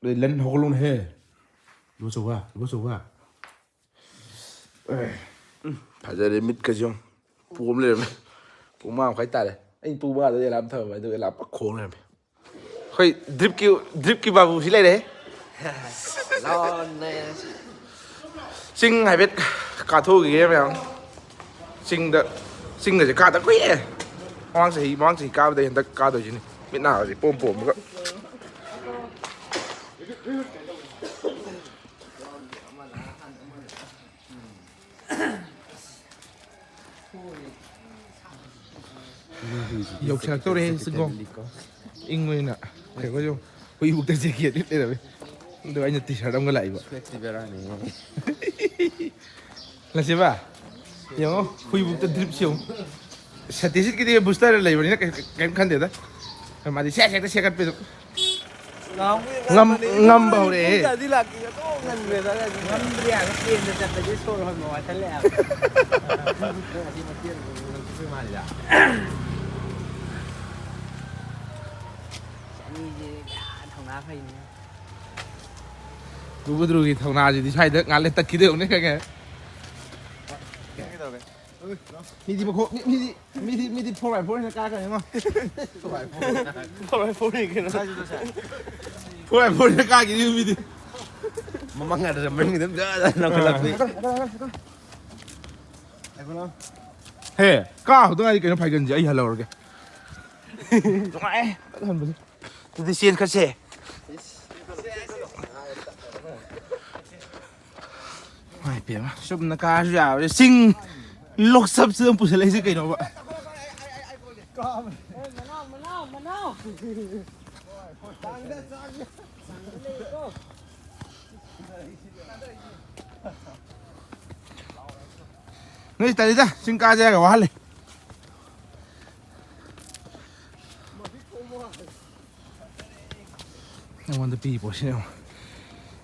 ꯑꯗꯩ ꯂꯟ ꯍꯧꯒꯠꯂꯣꯅꯦꯍꯦ꯫ ꯏꯕꯣꯆꯧꯕ, ꯏꯕꯣꯆꯧꯕ꯫ ꯑꯦ, ꯎꯝ, ꯐꯖꯔꯦ ꯃꯤꯠꯀꯁꯤ ꯌꯦꯡꯉꯨ꯫ ꯄꯣꯝ ꯂꯩꯔꯝꯃꯦ꯫ ꯄꯨꯡ ꯃꯉꯥ ꯃꯈꯥꯏ ꯇꯥꯔꯦ꯫ ꯑꯩꯅ ꯄꯨꯡ ꯃꯉꯥꯗ ꯑꯦꯂꯥꯝ ꯊꯝꯃꯝꯃꯦ, ꯑꯗꯨꯒ ꯑꯦꯂꯥꯝ ꯄꯛ ꯈꯣꯡ ꯂꯩꯔꯝꯃꯦ꯫ ꯑꯩꯈꯣꯏ ꯗ꯭ꯔꯤꯞꯀꯤ, ꯗ꯭ꯔꯤꯞꯀꯤ ꯕꯥꯕꯨꯁꯤ ꯂꯩꯔꯦ꯫ ꯂꯣꯟꯅꯦ꯫ ꯆꯤꯡ ꯍꯥꯏꯐꯦꯠ ꯀꯥꯊꯣꯛꯎꯈꯤꯒꯦ ꯃꯌꯥꯝ꯫ ꯆꯤꯡꯗ, ꯆꯤꯡꯒꯁꯦ ꯀꯥꯗ ꯀꯨꯏꯔꯦ꯫ ꯃꯃꯥꯡ ꯆꯍꯤ, ꯃꯃꯥꯡ ꯆꯍꯤ ꯀꯥꯕꯗꯩ ꯍꯟꯗꯛ ꯀꯥꯗꯣꯏꯁꯤꯅꯤ꯫ ꯃꯤꯠ ꯅꯥꯒꯁꯦ ꯄꯣꯝ ꯄꯣꯝꯃꯒ꯫ ꯌꯧꯁꯤꯜꯂꯛꯇꯧꯔꯦ ꯆꯤꯡꯈꯣꯡ꯫ ꯏꯪꯕꯅꯤꯅ꯫ ꯀꯩꯅꯣ ꯌꯦꯡꯉꯨ, ꯍꯨꯏꯕꯨꯛꯇ ꯖꯦꯀꯦꯠ ꯂꯤꯠ ꯂꯩꯔꯝꯃꯤ꯫ ꯑꯗꯨꯒ ꯑꯩꯅ ꯇꯤ ꯁꯥꯔꯠ ꯑꯃꯒ ꯂꯥꯛꯏꯕ꯫ ꯁ꯭ꯋꯦꯠꯇꯤ ꯕꯦꯔꯥꯅꯤ꯫ ꯂꯁꯤꯕ, ꯌꯦꯡꯉꯣ, ꯍꯨꯏꯕꯨꯛꯇ ꯗ꯭ꯔꯤꯞꯁꯤ ꯌꯦꯡꯉꯣ꯫ ꯁꯇꯤꯁꯤꯠꯀꯤꯗꯤ ꯕꯨꯁꯇꯔ ꯂꯩꯕꯅꯤꯅ ꯀꯩ-, ꯀꯩꯝ ꯈꯟꯗꯦꯗ꯫ ꯃꯥꯗꯤ ꯁꯦꯛ ꯍꯦꯛꯇ ꯁꯦꯛꯀꯠꯄꯤꯗꯣ꯫ ꯉꯝ-, ꯉꯝꯕ ꯍꯧꯔꯛꯑꯦ꯫ ꯄꯨꯡ ꯀꯌꯥꯗꯤ ꯂꯥꯛꯀꯦ? ꯑꯗꯨꯝ ꯉꯟꯈ꯭ꯔꯦꯗ꯫ ꯉꯝꯗ꯭ꯔꯦ ꯍꯥꯏꯕ, ꯇ꯭ꯔꯦꯟꯗ ꯆꯠꯄꯁꯦ ꯁꯣꯔ ꯍꯣꯟꯕ ꯋꯥꯁꯜꯂꯦ ꯍꯥꯏꯕ꯫ ꯑꯁꯤ ꯃꯇꯦꯛ ꯑꯃ ꯃꯥꯜꯂꯤꯗ꯫ ꯑꯅꯤꯁꯦ ꯊꯧꯅꯥ ꯐꯩꯅꯦ꯫ ꯒꯨꯕꯨꯗ꯭ꯔꯨꯒꯤ ꯊꯧꯅꯥꯁꯤꯗꯤ ꯁ꯭ꯋꯥꯏꯗ ꯉꯥꯛ ꯂꯩ ꯇꯠꯈꯤꯗꯣꯏꯅꯦ ꯈꯪꯉꯦ꯫ ꯃꯤꯗꯤ ꯃꯈꯣꯡ, ꯃꯤ-, ꯃꯤꯗꯤ, ꯃꯤꯗꯤ, ꯃꯤꯗꯤ four by four ꯅ ꯀꯥꯔꯛꯀꯅꯤꯉꯣ꯫ Four by four ꯅꯤ ꯀꯩꯅꯣ꯫ Four by four ꯅ ꯀꯥꯈꯤꯅꯤ ꯃꯤꯗꯤ꯫ ꯃꯃꯥꯡ ꯉꯥꯗ ꯃꯅꯤꯡꯗ ꯑꯗꯨꯝ ꯖꯔ ꯖꯔ ꯅꯝꯈꯠꯂꯛꯄꯤ꯫ ꯍꯦ, ꯀꯥ ꯍꯧꯗ ꯉꯥꯏꯔꯤ ꯀꯩꯅꯣ ꯐꯥꯏꯒꯟꯁꯦ ꯑꯩ ꯍꯜꯍꯧꯔꯒꯦ꯫ ꯅꯨꯡꯉꯥꯏ ꯍꯟꯕꯁꯦ꯫ ꯑꯗꯨꯗꯤ ꯆꯦꯟꯈ꯭ꯔꯁꯦ꯫ ꯏꯃꯥꯏ ꯄꯦꯝꯃ, ꯆꯨꯝꯅ ꯀꯥꯔꯁꯨ ꯌꯥꯕꯁꯦ꯫ ꯆꯤꯡ ꯂꯣꯛꯆꯞꯁꯤꯗ ꯄꯨꯁꯜꯂꯛꯏꯁꯦ ꯀꯩꯅꯣꯕ? ꯅꯣꯏ ꯇꯜꯂꯤꯗ, ꯆꯤꯡ ꯀꯥꯁꯦ ꯍꯥꯏꯔꯒ ꯋꯥꯍꯜꯂꯦ꯫ ꯑꯩꯉꯣꯟꯗ ꯄꯤꯔꯤ ꯄꯣꯠꯁꯤꯅ ꯌꯦꯡꯉꯣ꯫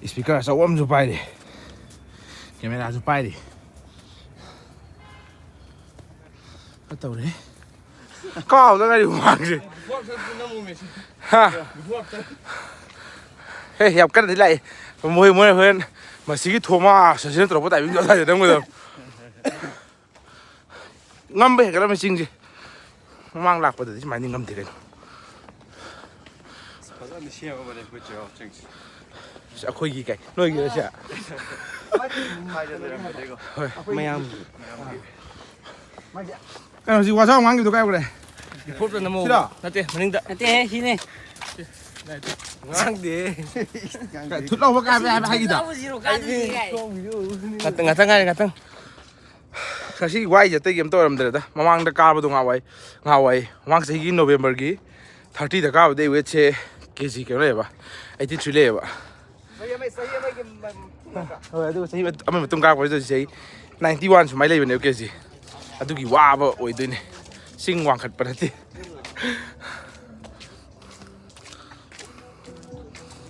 ꯏꯁꯄꯤꯀꯔ ꯑꯆꯧꯕ ꯑꯃꯁꯨ ꯄꯥꯏꯔꯤ, ꯀꯦꯃꯦꯔꯥꯁꯨ ꯄꯥꯏꯔꯤ꯫ ꯈꯔ ꯇꯧꯔꯦ꯫ ꯀꯥꯎꯗ ꯉꯥꯏꯔꯤ ꯍꯨꯃꯥꯡꯁꯦ꯫ ꯍꯥ? ꯍꯦ, ꯌꯥꯝ ꯀꯟꯅꯗꯤ ꯂꯥꯛꯏ꯫ ꯃꯣꯏ, ꯃꯣꯏ ꯍꯣꯔꯦꯟ ꯃꯁꯤꯒꯤ ꯊꯣꯃꯥꯁ ꯑꯁꯤꯅ ꯇꯧꯔꯛꯄ ꯇꯥꯏꯃꯤꯡꯗꯣ ꯑꯗꯨꯋꯥꯏꯗ ꯅꯝꯒꯗꯕ꯫ ꯉꯝꯕ ꯍꯦꯟꯒꯠꯂꯝꯃꯦ ꯆꯤꯡꯁꯦ꯫ ꯃꯃꯥꯡ ꯂꯥꯛꯄꯗꯗꯤ ꯁꯨꯃꯥꯏꯅ ꯉꯝꯗꯦ ꯀꯩꯅꯣ꯫ ꯐꯖꯅ ꯁꯦꯝꯃꯕꯅꯦ ꯑꯩꯈꯣꯏ ꯆꯩꯔꯥꯎ ꯆꯤꯡꯁꯦ꯫ ꯑꯁ, ꯑꯩꯈꯣꯏꯒꯤ ꯀꯩ, ꯅꯣꯏꯒꯤꯔ ꯁꯦ? ꯍꯥꯏꯗ ꯂꯩꯔꯝꯕꯅꯦꯀꯣ꯫ ꯍꯣꯏ꯫ ꯃꯌꯥꯝꯒꯤ꯫ ꯀꯩꯅꯣ, ꯍꯧꯖꯤꯛ ꯋꯥꯖꯥꯎ ꯉꯥꯡꯈꯤꯕꯗꯣ ꯀꯥꯏ ꯌꯧꯈ꯭ꯔꯦ? ꯏꯐꯣꯞꯇ ꯅꯝꯃꯣ꯫ ꯁꯤꯔꯣ? ꯅꯠꯇꯦ, ꯃꯅꯤꯡꯗ꯫ ꯅꯠꯇꯦꯍꯦ, ꯁꯤꯅꯦ꯫ ꯉꯥꯡꯗꯦ꯫ ꯊꯨꯠ ꯂꯥꯎꯕ ꯀꯥꯏ ꯍꯥꯏꯕ ꯍꯥꯏꯈꯤꯗꯣ? ꯀꯥꯕ zero ꯀꯥꯗꯣꯏꯅꯤ ꯀꯥꯏ꯫ ꯉꯥꯛꯇꯪ, ꯉꯥꯛꯇꯪ ꯉꯥꯏꯔꯦ, ꯉꯥꯛꯇꯪ꯫ ꯉꯁꯤ ꯋꯥꯏꯁꯦ ꯑꯇꯩ ꯀꯩꯝꯇ ꯑꯣꯏꯔꯝꯗ꯭ꯔꯦꯗ꯫ ꯃꯃꯥꯡꯗ ꯀꯥꯕꯗꯣ ꯉꯍꯥꯟꯋꯥꯏ, ꯉꯍꯥꯟꯋꯥꯏ ꯃꯃꯥꯡ ꯆꯍꯤꯒꯤ November ꯒꯤ thirty ꯗ ꯀꯥꯕꯗꯩ weight ꯁꯦ K G ꯀꯩꯅꯣ ꯂꯩꯌꯦꯕ, eighty three ꯂꯩꯌꯦꯕ꯫ ꯆꯍꯤ ꯑꯃꯒꯤ, ꯆꯍꯤ ꯑꯃꯒꯤ ꯃ-, ꯃꯇꯨꯡꯗ꯫ ꯍꯣꯏ, ꯑꯗꯨꯒ ꯆꯍꯤ ꯑꯃ ꯃꯇꯨꯡ ꯀꯥꯔꯛꯄꯁꯤꯗ ꯆꯍꯤ ꯅꯥꯏꯟꯇꯤ ꯋꯥꯟ ꯁꯨꯃꯥꯏꯅ ꯂꯩꯕꯅꯦꯕ ꯀꯦꯖꯤ꯫ ꯑꯗꯨꯒꯤ ꯋꯥꯕ ꯑꯣꯏꯗꯣꯏꯅꯦ꯫ ꯆꯤꯡ ꯋꯥꯡꯈꯠꯄ ꯅꯠꯇꯦ꯫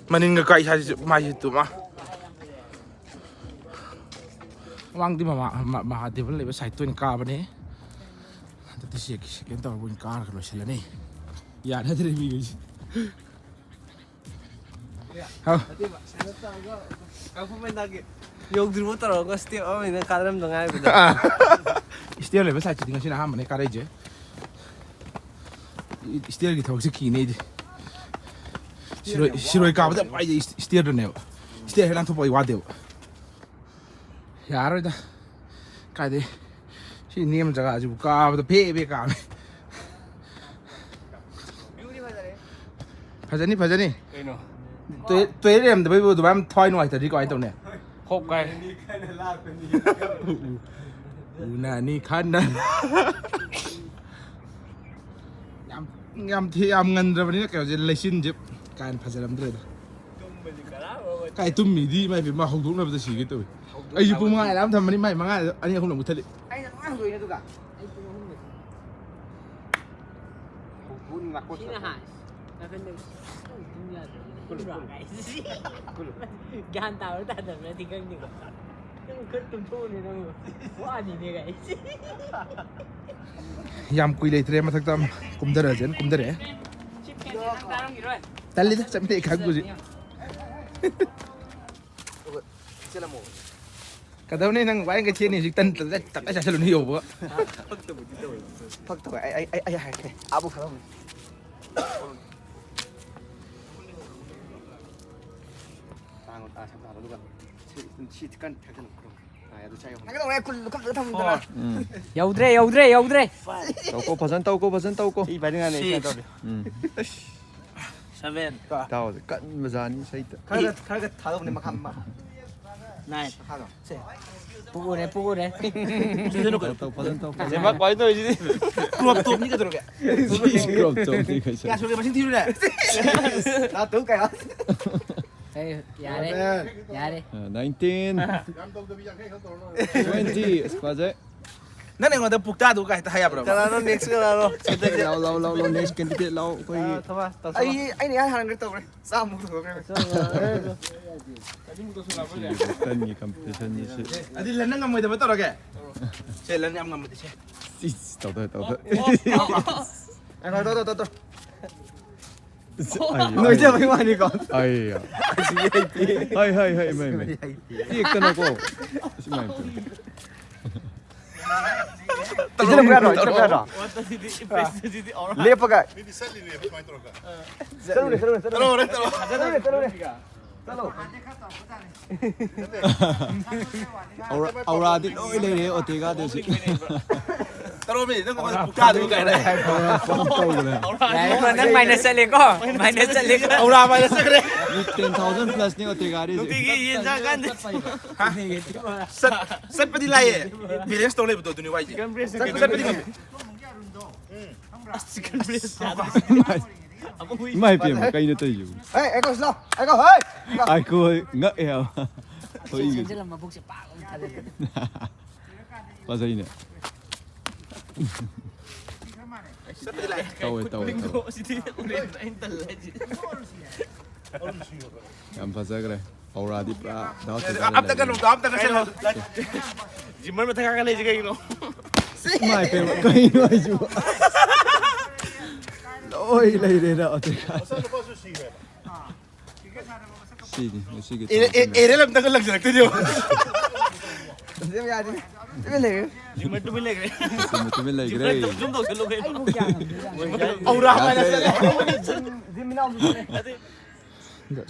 ꯃꯅꯤꯡꯒ ꯀꯥꯏ ꯏꯁꯥꯁꯤ ꯃꯥꯏꯁꯤ ꯇꯨꯝꯃ꯫ ꯃꯃꯥꯡꯗꯤ ꯃꯃꯥ-, ꯃ-, ꯃꯍꯥꯗꯦꯕꯅ ꯂꯩꯕ ꯁꯥꯏꯠꯇ ꯑꯣꯏꯅ ꯀꯥꯕꯅꯦ꯫ ꯍꯟꯗꯛꯇꯤ ꯁꯦꯛ-, ꯁꯦꯀꯦꯟ ꯇꯧꯔꯒ ꯑꯣꯏꯅ ꯀꯥꯔꯒ ꯂꯣꯏꯁꯤꯜꯂꯅꯤ꯫ ꯌꯥꯅꯗ꯭ꯔꯦ ꯃꯤꯈꯩꯁꯦ꯫ ꯍꯥꯎ꯫ ꯅꯠꯇꯦꯕ, ꯁꯥꯏꯅ ꯇꯧꯔꯒ ꯀꯥꯡꯐꯝ ꯃꯩꯅꯥꯒꯤ ꯌꯧꯗ꯭ꯔꯤꯕ ꯇꯧꯔꯒ ꯁ꯭ꯇꯦꯞ ꯑꯃ ꯑꯩꯅ ꯀꯥꯔꯝꯗ ꯉꯥꯏꯔꯤꯕꯗ꯫ ꯁ꯭ꯇꯦꯞ ꯂꯩꯕ ꯁꯥꯏꯠꯁꯤꯗꯤ ꯉꯁꯤꯅ ꯑꯍꯥꯟꯕꯅꯦ ꯀꯥꯔꯛꯏꯁꯦ꯫ ꯁ꯭ꯇꯦꯞꯀꯤ ꯊꯕꯛꯁꯦ ꯀꯤꯅꯦ ꯑꯩꯗꯤ꯫ ꯁꯤꯔꯣꯏ, ꯁꯤꯔꯣꯏ ꯀꯥꯕꯗ ꯌꯥꯝ ꯋꯥꯏꯁꯦ ꯁ꯭ꯇꯦꯞꯇꯨꯅꯦꯕ꯫ ꯁ꯭ꯇꯦꯞ ꯍꯦꯛ ꯂꯥꯟꯊꯣꯛꯄ ꯑꯩ ꯋꯥꯗꯦꯕ꯫ ꯌꯥꯔꯣꯏꯗ꯫ ꯀꯥꯏꯗꯩ ꯁꯤ ꯅꯦꯝ ꯖꯒꯥꯁꯤꯕꯨ ꯀꯥꯕꯗ ꯐꯦ ꯐꯦ ꯀꯥꯕꯅꯤ꯫ ꯐꯖꯅꯤ, ꯐꯖꯅꯤ꯫ ꯀꯩꯅꯣ? ꯇꯣꯏ-, ꯇꯣꯏꯂꯦꯠ ꯂꯩꯔꯝꯗꯕꯩꯕꯨ ꯑꯗꯨꯃꯥꯏꯅ ꯊꯋꯥꯏ ꯅꯨꯡꯉꯥꯏꯇ꯭ꯔꯗꯤ ꯀꯃꯥꯏꯅ ꯇꯧꯅꯤ? ꯍꯣꯞ ꯀꯥꯏ꯫ ꯎꯅꯅꯤ ꯈꯟꯅ꯫ ꯌꯥꯝ, ꯌꯥꯝ ꯊꯤ-, ꯌꯥꯝ ꯉꯟꯗ꯭ꯔꯕꯅꯤꯅ ꯀꯩꯅꯣꯁꯦ, ꯂꯩꯆꯤꯟꯁꯦ ꯀꯥ ꯍꯦꯟꯅ ꯐꯖꯔꯝꯗ꯭ꯔꯦꯗ꯫ ꯀꯥꯏ ꯇꯨꯝꯃꯤꯗꯤ ꯏꯃꯥꯏ ꯄꯦꯝꯃ ꯍꯧꯗꯣꯛꯅꯕꯗ ꯁꯤꯒꯦ ꯇꯧꯋꯤ꯫ ꯑꯩꯁꯨ ꯄꯨꯡ ꯃꯉꯥ ꯑꯦꯂꯥꯔꯝ ꯊꯝꯕꯅꯤ, ꯃꯥꯏ ꯃꯉꯥ ꯑꯅꯤ ꯑꯍꯨꯝꯂꯛ ꯃꯨꯊꯠꯂꯤ꯫ ꯑꯩꯅ ꯂꯣꯏ ꯍꯧꯗꯣꯛꯏꯅꯦ ꯑꯗꯨꯒ꯫ ꯑꯩ ꯄꯨꯡ ꯑꯍꯨꯝꯗ꯫ ꯍꯧꯗꯣꯛꯅꯤ ꯅꯥꯀꯣꯠ ꯁꯤꯅ ꯁꯥꯗꯣꯛ꯫ ꯍꯥꯏ꯫ ꯅꯥꯀꯟꯗ ꯇꯨꯝ ꯌꯥꯗ꯭ꯔꯕꯅꯤꯅ ꯀꯨꯜꯂꯨ, ꯇꯨꯝꯕ꯭ꯔꯥ ꯀꯨꯜꯂꯨ꯫ ꯀꯥꯏꯁꯤ꯫ ꯀꯨꯜꯂꯨ꯫ ꯒ꯭ꯌꯥꯟ ꯇꯥꯕ꯭ꯔꯥ ꯇꯥꯗꯕ꯭ꯔꯥꯗꯤ ꯈꯪꯗꯦꯀꯣ꯫ ꯅꯪ ꯈꯔ ꯇꯨꯝꯊꯣꯛꯎꯅꯦ ꯅꯪꯕꯨ꯫ ꯋꯥꯅꯤꯅꯦ ꯀꯥꯏꯁꯤ꯫ ꯌꯥꯝ ꯀꯨꯏ ꯂꯩꯇ꯭ꯔꯦ, ꯃꯊꯛꯇ ꯑꯃ ꯀꯨꯝꯊꯔꯛꯑꯁꯦꯅ ꯀꯨꯝꯊꯔꯛꯑꯦ꯫ ꯁꯤ ꯐꯦꯟꯁꯦ ꯅꯪ ꯇꯥꯔꯝꯈꯤꯔꯣꯏ꯫ ꯇꯜꯂꯤꯗ, ꯆꯞ ꯃꯥꯟꯅꯩ ꯈꯪꯕꯨꯁꯤ꯫ ꯆꯦꯜꯂꯝꯃꯣ꯫ ꯀꯩꯗꯧꯅꯤ ꯅꯪ ꯋꯥꯏꯒ ꯆꯦꯟꯅꯤ ꯍꯧꯖꯤꯛ ꯇꯟ ꯇꯞ ꯇꯞ ꯆꯥꯁꯤꯜꯂꯨꯅꯤ ꯌꯧꯕ꯫ ꯐꯛꯇꯕꯨꯗꯤ ꯇꯧꯋꯦ꯫ ꯐꯛꯇꯕ ꯑꯩ, ꯑꯩ, ꯑꯩ, ꯑꯩ ꯍꯥꯏꯔꯛꯀꯦ꯫ ꯑꯥꯕꯨ ꯈꯪꯉꯝꯅꯤ꯫ ꯇꯥꯡꯉꯣ, ꯇꯥ ꯁꯝ ꯇꯥꯕ ꯑꯗꯨꯒ ꯁꯤ, ꯁꯤ ꯀꯟ ꯊꯥꯖꯤꯜꯂꯨ꯫ ꯑꯥ, ꯑꯗꯨ ꯆꯥꯏꯌꯣ꯫ ꯊꯥꯖꯤꯜꯂꯣ, ꯑꯦ, ꯀꯨꯜ-, ꯀꯨꯜ ꯊꯝꯗꯅ꯫ ꯎꯝ꯫ ꯌꯧꯗ꯭ꯔꯦ, ꯌꯧꯗ꯭ꯔꯦ, ꯌꯧꯗ꯭ꯔꯦ꯫ ꯇꯧꯀꯣ, ꯐꯖꯅ ꯇꯧꯀꯣ, ꯐꯖꯅ ꯇꯧꯀꯣ꯫ ꯁꯤ ꯄꯥꯏꯅꯤꯡꯉꯥꯏꯅꯦ, ꯁꯤ ꯁꯤ꯫ ꯇꯧꯔꯤ꯫ ꯎꯝ꯫ ꯁꯚꯦꯟ꯫ ꯇꯥꯎꯁꯦ ꯀꯟꯕꯖꯥꯠꯅꯤ ꯏꯁꯩꯗ꯫ ꯈꯔ, ꯈꯔ, ꯈꯔ ꯊꯥꯗꯧꯕꯅꯦ ꯃꯈꯥ ꯃ-, ꯅꯥꯏꯟ꯫ ꯃꯈꯥꯗꯣ꯫ ꯁꯦ꯫ ꯄꯨꯔꯦ, ꯄꯨꯔꯦ꯫ ꯁꯤꯗꯅꯨ ꯀꯩꯅꯣ꯫ ꯇꯧ, ꯐꯖꯅ ꯇꯧ, ꯐꯖꯅ ꯅꯦꯠꯋꯥꯛ ꯇꯧ꯫ ꯀꯃꯥꯏꯅ ꯇꯧꯔꯤꯁꯤꯗꯤ? ꯀ꯭ꯔꯣꯞ ꯇꯣꯞꯅꯤ ꯀꯩꯗꯧꯔꯒꯦ? ꯁꯤ ꯀ꯭ꯔꯣꯞ ꯇꯣꯞꯅꯤ ꯀꯩꯁꯨ꯫ ꯀꯌꯥ ꯁꯨꯔꯒꯦ ꯃꯁꯤꯡ ꯊꯤꯔꯨꯅꯦ꯫ ꯅꯥ ꯇꯧ ꯀꯌꯥ? ꯌꯥꯔꯦ, ꯌꯥꯔꯦ꯫ ꯅꯥꯏꯟꯇꯤꯟ꯫ ꯇ꯭ꯋꯦꯟꯇꯤ꯫ ꯑꯁ, ꯐꯖꯩ꯫ ꯅꯪ ꯑꯩꯉꯣꯟꯗ ꯄꯨꯛꯇꯥꯗꯨ ꯀꯥꯏ ꯍꯦꯛꯇ ꯍꯥꯏ ꯌꯥꯕ꯭ꯔꯕ? ꯀꯅꯥꯅꯣ next ꯀꯅꯥꯅꯣ? ꯂꯥꯎ, ꯂꯥꯎ, ꯂꯥꯎ, ꯂꯥꯎ, next candidate ꯂꯥꯎ꯫ ꯑꯩꯈꯣꯏꯒꯤ ꯑꯩ ꯑꯩꯅ ꯏꯍꯥꯟ ꯍꯥꯟꯅ ꯇꯧꯈ꯭ꯔꯦ꯫ ꯆꯥꯝꯃꯨꯛ ꯇꯧꯈ꯭ꯔꯦ꯫ ꯁꯤꯒꯤ ꯋꯦꯁꯇꯔꯟꯒꯤ competition ꯁꯤ꯫ ꯑꯗꯨꯗꯤ ꯂꯟꯅ ꯉꯝꯃꯣꯏꯗꯕ ꯇꯧꯔꯒꯦ꯫ ꯁꯦ, ꯂꯟ ꯌꯥꯝ ꯉꯝꯃꯗꯤ ꯁꯦ꯫ ꯏꯁ, ꯇꯧꯗꯣꯏ, ꯇꯧꯗꯣꯏ꯫ ꯑꯩ ꯇꯧ ꯇꯧ ꯇꯧ ꯇꯧ꯫ ꯑꯩ, ꯅꯣꯏꯖꯕꯩ ꯋꯥꯅꯤꯀꯣ꯫ ꯑꯩ, ꯍꯣꯏ, ꯍꯣꯏ, ꯍꯣꯏ, ꯏꯃꯥꯏ, ꯏꯃꯥꯏ꯫ ꯇꯦꯛꯇꯅꯀꯣ꯫ ꯑꯁ, ꯏꯃꯥꯏ, ꯏꯃꯥꯏ꯫ ꯏꯟꯁꯤꯜꯂꯛꯄ ꯌꯥꯗ꯭ꯔꯣ? ꯏꯟꯁꯤꯜꯂꯛꯄ ꯌꯥꯗ꯭ꯔꯣ? ꯂꯦꯞꯄꯒ꯫ ꯆꯠꯂꯨꯅꯦ, ꯆꯠꯂꯨꯅꯦ, ꯆꯠꯂꯨꯅꯦ꯫ ꯆꯠꯂꯨꯅꯦ, ꯆꯠꯂꯨꯅꯦ꯫ ꯆꯠꯂꯣ꯫ ꯑꯧꯔꯥ-, ꯑꯧꯔꯥꯗꯤ ꯂꯣꯏ ꯂꯩꯔꯦ ꯑꯣꯇꯦꯒꯥꯗꯤ ꯍꯧꯖꯤꯛ꯫ ꯇꯔꯣꯃꯤ, ꯅꯪ ꯀꯃꯥꯏꯅ ꯄꯨꯛꯇꯥꯗꯨ ꯀꯥꯏꯅ? ꯑꯧꯔꯥ ꯐꯖꯅ ꯇꯧꯈ꯭ꯔꯦ꯫ ꯌꯥꯔꯦꯀꯣ, ꯅꯪ minus ꯆꯠꯂꯦꯀꯣ, minus ꯆꯠꯂꯦꯀꯣ꯫ ꯑꯧꯔꯥ minus ꯆꯠꯈ꯭ꯔꯦ꯫ ꯃꯤ ten thousand plus ꯅꯤ ꯑꯣꯇꯦꯒꯥꯗꯤ ꯍꯧꯖꯤꯛ꯫ ꯅꯨꯡꯇꯤꯒꯤ ꯌꯦꯟ ꯆꯥꯀꯥꯟꯗ꯫ ꯆꯠ-, ꯆꯠꯄꯗꯤ ꯂꯥꯏꯌꯦ꯫ Balance ꯇꯧ ꯂꯩꯕꯗꯣ ꯑꯗꯨꯅꯤ ꯋꯥꯏꯁꯦ꯫ ꯆꯠꯄꯗꯤ ꯉꯝꯃꯤ꯫ ꯏꯃꯥꯏ ꯄꯦꯝꯃ, ꯀꯩꯅꯣ ꯇꯧꯔꯤꯁꯤꯕꯨ? ꯍꯦ, ꯑꯦꯀꯣ ꯁꯤꯂꯣ꯫ ꯑꯦꯀꯣ, ꯍꯦ! ꯑꯥꯏꯀꯣ ꯉꯛꯑꯦ ꯍꯥꯏꯕ꯫ ꯊꯣꯛꯏꯁꯦ꯫ ꯁꯦꯝꯖꯤꯜꯂꯝ ꯃꯕꯨꯛꯁꯦ ꯄꯥꯛ ꯂꯥꯎꯅ ꯊꯥꯗꯔꯦ꯫ ꯐꯖꯩꯅꯦ꯫ ꯇꯧꯋꯦ, ꯇꯧꯋꯦ, ꯇꯧꯋꯦ꯫ ꯁꯤꯗꯤ ꯎꯔꯦ ꯑꯩꯅ ꯇꯜꯂꯦ ꯍꯥꯏꯁꯦ꯫ ꯌꯥꯝ ꯐꯖꯈ꯭ꯔꯦ꯫ ꯑꯧꯔꯥꯗꯤ ꯄꯨꯔꯥ ꯗꯥꯎ ꯑꯝꯇ ꯀꯩꯅꯣ, ꯑꯝꯇ ꯀꯩꯅꯣ꯫ ꯖꯤꯝꯃꯔ ꯃꯊꯛ ꯀꯥꯈꯠꯂꯛꯏꯁꯦ ꯀꯩꯒꯤꯅꯣ? ꯏꯃꯥꯏ ꯄꯦꯝꯃ, ꯀꯩꯅꯣ ꯍꯥꯏꯁꯤꯕꯨ? ꯂꯣꯏ ꯂꯩꯔꯦꯗ ꯑꯣꯇꯦꯒꯥꯗꯤ꯫ ꯁꯤꯅꯤ ꯉꯁꯤꯒꯤ ꯑꯦꯔꯦ-, ꯑꯦ-, ꯑꯦꯔꯦꯜ ꯑꯝꯇꯒ ꯂꯪꯁꯤꯜꯂꯛꯇꯣꯏꯅꯦꯕ꯫ ꯁꯦꯝ ꯌꯥꯗꯦ꯫ ꯇꯨꯃꯤꯟ ꯂꯩꯌꯨ꯫ ꯖꯤꯝꯃꯔ ꯇꯨꯃꯤꯟ ꯂꯩꯈ꯭ꯔꯦ꯫ ꯇꯨꯃꯤꯟ ꯇꯨꯃꯤꯟ ꯂꯩꯈ꯭ꯔꯦ꯫ ꯖꯨꯝ ꯇꯧꯁꯤꯜꯂꯨ ꯀꯩꯅꯣ꯫ ꯑꯧꯔꯥ ꯌꯥꯗ꯭ꯔꯦ꯫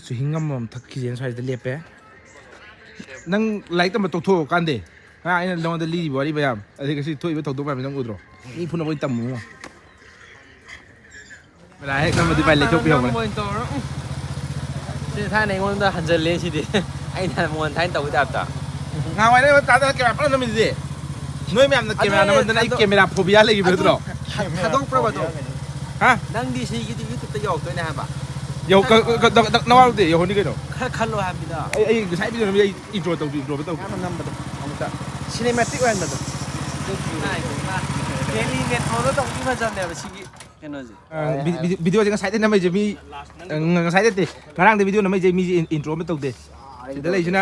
ꯆꯨꯍꯤꯡ ꯑꯃꯃꯝ ꯊꯛꯈꯤꯁꯦꯅ ꯁ꯭ꯋꯥꯏꯁꯤꯗ ꯂꯦꯞꯄꯦ꯫ ꯅꯪ ꯂꯥꯏꯔꯤꯛ ꯇꯝꯕ ꯇꯣꯛꯊꯣꯛꯑꯀꯥꯟꯗꯦ꯫ ꯉꯔꯥꯡ ꯑꯩꯅ ꯅꯉꯣꯟꯗ ꯂꯤꯔꯤꯕ ꯋꯥꯔꯤ ꯃꯌꯥꯝ, ꯑꯗꯩ ꯉꯁꯤ ꯊꯣꯛꯏꯕ ꯊꯧꯗꯣꯛ ꯃꯌꯥꯝꯁꯦ ꯅꯪ ꯎꯗ꯭ꯔꯣ? ꯃꯤ ꯐꯨꯅꯕ ꯑꯣꯏꯅ ꯇꯝꯃꯨ ꯏꯉꯣ꯫ ꯃꯦꯔꯥ ꯍꯦꯛ ꯅꯝꯃꯗꯤ ꯚꯥꯏ ꯂꯩꯊꯣꯛꯄꯤꯍꯧꯕꯅꯦ꯫ ꯅꯝꯃꯣꯏ ꯇꯧꯔꯣ꯫ ꯎꯝ꯫ ꯁꯤ ꯊꯥꯏꯅ ꯑꯩꯉꯣꯟꯗ ꯍꯟꯖꯜꯂꯦ ꯁꯤꯗꯤ꯫ ꯑꯩꯅ ꯃꯉꯣꯟ ꯊꯥꯏꯅ ꯇꯧꯕꯩ ꯇꯥꯏꯞꯇ꯫ ꯉꯍꯥꯟꯋꯥꯏ ꯅꯪ ꯇꯥꯗꯅ ꯀꯦꯃꯦꯔꯥ ꯄꯨꯔꯥ ꯅꯝꯃꯤꯗꯨꯗꯤ꯫ ꯅꯣꯏ ꯃꯌꯥꯝꯅ ꯑꯗꯨ ꯀꯦꯃꯦꯔꯥ ꯑꯩꯅ ꯅꯝꯃꯟꯗꯅ ꯑꯩ ꯊꯥꯗꯣꯛ-, ꯀꯦꯃꯦꯔꯥ phobia ꯂꯩꯈꯤꯕ ꯅꯠꯇ꯭ꯔꯣ? ꯊꯥꯗꯣꯛꯄ꯭ꯔꯕ ꯑꯗꯣ? ꯍꯥ? ꯅꯪꯗꯤ ꯁꯤꯒꯤꯗꯤ YouTube-ꯇ ꯌꯧꯔꯛꯇꯣꯏꯅꯦ ꯍꯥꯏꯕ꯫ ꯌꯧ ꯀ- ꯀ- ꯀ- ꯅ- ꯅꯋꯥꯔꯧꯗꯦ, ꯌꯧꯍꯟꯅꯤ ꯀꯩꯅꯣ꯫ ꯈꯔ ꯈꯜꯂꯣ ꯍꯥꯏꯕꯅꯤꯗ꯫ ꯑꯩ ꯑꯩ ꯉꯁꯥꯏ ꯚꯤꯗꯤꯑꯣ ꯅꯝꯕꯗ ꯑꯩ ꯏꯟꯇ꯭ꯔꯣ ꯇꯧꯗꯦ, ꯏꯟꯇ꯭ꯔꯣ ꯑꯃ ꯇꯧꯗꯦ꯫ ꯌꯥꯝꯅ ꯅꯝꯕꯗꯣ ꯑꯃꯨꯛꯇ ꯁꯤꯅꯦꯃꯦꯇꯤꯛ ꯑꯣꯏꯍꯟꯕꯗꯣ꯫ ꯗꯦꯂꯤ ꯃꯦꯇ꯭ꯔꯣꯗ ꯇꯧꯕꯗꯤ ꯐꯖꯕꯅꯦꯕ ꯁꯤꯒꯤ ꯀꯩꯅꯣꯁꯦ꯫ ꯑ, ꯚꯤ- ꯚꯤ- ꯚꯤꯗꯤꯑꯣꯁꯦ ꯉꯁꯥꯏꯗꯩ ꯅꯝꯃꯛꯏꯁꯦ ꯃꯤ, ꯑ, ꯉ- ꯉꯁꯥꯏ ꯅꯠꯇꯦ, ꯉꯔꯥꯡꯗꯩ ꯚꯤꯗꯤꯑꯣ ꯅꯝꯃꯛꯏꯁꯦ ꯃꯤꯁꯦ ꯏꯟ- ꯏꯟꯇ꯭ꯔꯣ ꯑꯃ ꯇꯧꯗꯦ꯫ ꯁꯤꯗ ꯂꯩꯁꯤꯅ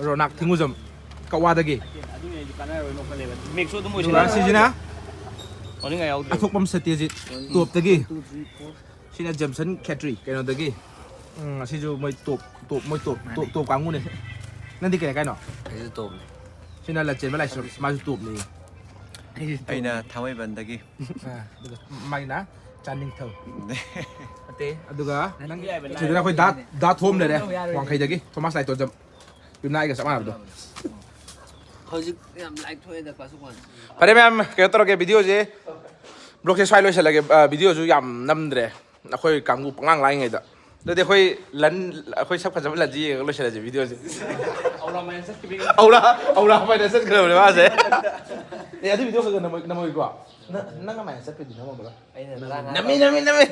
ꯔꯣꯅꯥꯛ ꯊꯤꯡꯉꯨꯖꯝ ꯀꯛꯋꯥꯗꯒꯤ꯫ ꯃꯦꯛꯁꯨ ꯑꯗꯨꯝ ꯑꯗꯨꯒ ꯁꯤꯁꯤꯅ ꯑꯣꯏꯅꯤꯡꯉꯥꯏ ꯌꯥꯎꯗ꯭ꯔꯦ꯫ ꯑꯊꯣꯛꯄꯝ ꯁꯇ꯭ꯌꯖꯤꯠ ꯇꯣꯞꯇꯒꯤ꯫ ꯁꯤꯅ ꯖꯦꯝꯁꯟ ꯈꯦꯇ꯭ꯔꯤ ꯀꯩꯅꯣꯗꯒꯤ꯫ ꯎꯝ, ꯑꯁꯤꯁꯨ ꯃꯣꯏ ꯇꯣꯞ ꯇꯣꯞ ꯃꯣꯏ ꯇꯣꯞ ꯇꯣꯞ ꯇꯣꯞ ꯀꯥꯡꯕꯨꯅꯦ꯫ ꯅꯪꯗꯤ ꯀꯩ ꯀꯥꯏꯅꯣ? ꯑꯩꯁꯨ ꯇꯣꯞꯅꯤ꯫ ꯁꯤꯅ ꯂꯟꯆꯦꯟꯕ ꯂꯥꯏꯁ꯭ꯔꯝ, ꯃꯥꯁꯨ ꯇꯣꯞꯅꯤ꯫ ꯑꯩꯁꯨ ꯇꯣꯞꯅꯤ꯫ ꯑꯩꯅ ꯊꯥꯡꯃꯩꯕꯟꯗꯒꯤ꯫ ꯑ, ꯑꯗꯨꯒ ꯃꯥꯒꯤꯅ ꯆꯥꯅꯤꯡꯊꯧ꯫ ꯅꯠꯇꯦ꯫ ꯑꯗꯨꯒ ꯅꯪ ꯅꯪꯒꯤ ꯍꯥꯏꯕ ꯁꯤꯗꯅ ꯑꯩꯈꯣꯏ ꯗꯥ ꯂꯥꯏꯔꯕ ꯗꯥ ꯊꯣꯝ ꯂꯩꯔꯦ꯫ ꯌꯥꯔꯣꯏ꯫ ꯋꯥꯡꯈꯩꯗꯒꯤ ꯊꯣꯃꯥꯁ ꯂꯥꯏꯇꯣꯟꯖꯝ꯫ ꯌꯨꯝꯅꯥꯏꯒ ꯆꯞ ꯃꯥꯟꯅꯕꯗꯣ꯫ ꯍꯧꯖꯤꯛ ꯌꯥꯝ ꯂꯥꯏꯛ ꯊꯣꯛꯑꯦꯗ ꯀ꯭ꯂꯥꯁ ꯋꯥꯟ꯫ ꯐꯔꯦ ꯃꯌꯥꯝ, ꯀꯩꯅꯣ ꯇꯧꯔꯒꯦ, ꯚꯤꯗꯤꯑꯣꯁꯦ ꯕ꯭ꯂꯣꯛꯁꯦ ꯁ꯭ꯋꯥꯏ ꯂꯣꯏꯁꯤꯜꯂꯒꯦ꯫ ꯑ, ꯚꯤꯗꯤꯑꯣꯁꯨ ꯌꯥꯝ ꯅꯝꯗ꯭ꯔꯦ, ꯑꯩꯈꯣꯏ ꯀꯥꯡꯕꯨ ꯄꯉꯥꯡ ꯂꯥꯡꯉꯩꯗ꯫ ꯑꯗꯨꯗꯤ ꯑꯩꯈꯣꯏ ꯂꯟ, ꯑꯩꯈꯣꯏ ꯁꯛ ꯐꯖꯕ ꯂꯟꯁꯤ ꯌꯦꯡꯉꯒ ꯂꯣꯏꯁꯤꯜꯂꯁꯦ ꯚꯤꯗꯤꯑꯣꯁꯦ꯫ ꯑꯧꯔꯥ ꯃꯥꯏꯅ ꯆꯠꯈ꯭ꯔꯕꯅꯦ ꯃꯥꯁꯦ꯫ ꯑꯦ, ꯑꯗꯨ ꯚꯤꯗꯤꯑꯣ ꯈꯔ ꯈꯔ ꯅꯝꯃꯣꯏ-, ꯅꯝꯃꯣꯏꯀꯣ? ꯅ-, ꯅꯪ ꯀꯃꯥꯏꯅ ꯆꯠꯄꯩꯗꯤ ꯅꯝꯃꯝꯕ꯭ꯔꯥ? ꯑꯩꯅ ꯉꯔꯥꯡ ꯅꯝꯃꯤ, ꯅꯝꯃꯤ, ꯅꯝꯃꯤ꯫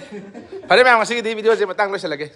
ꯐꯔꯦ ꯃꯌꯥꯝ, ꯉꯁꯤꯒꯤꯗꯤ ꯚꯤꯗꯤꯑꯣꯁꯦ ꯃꯇꯥꯡ ꯂꯣꯏꯁꯤꯜꯂꯒꯦ꯫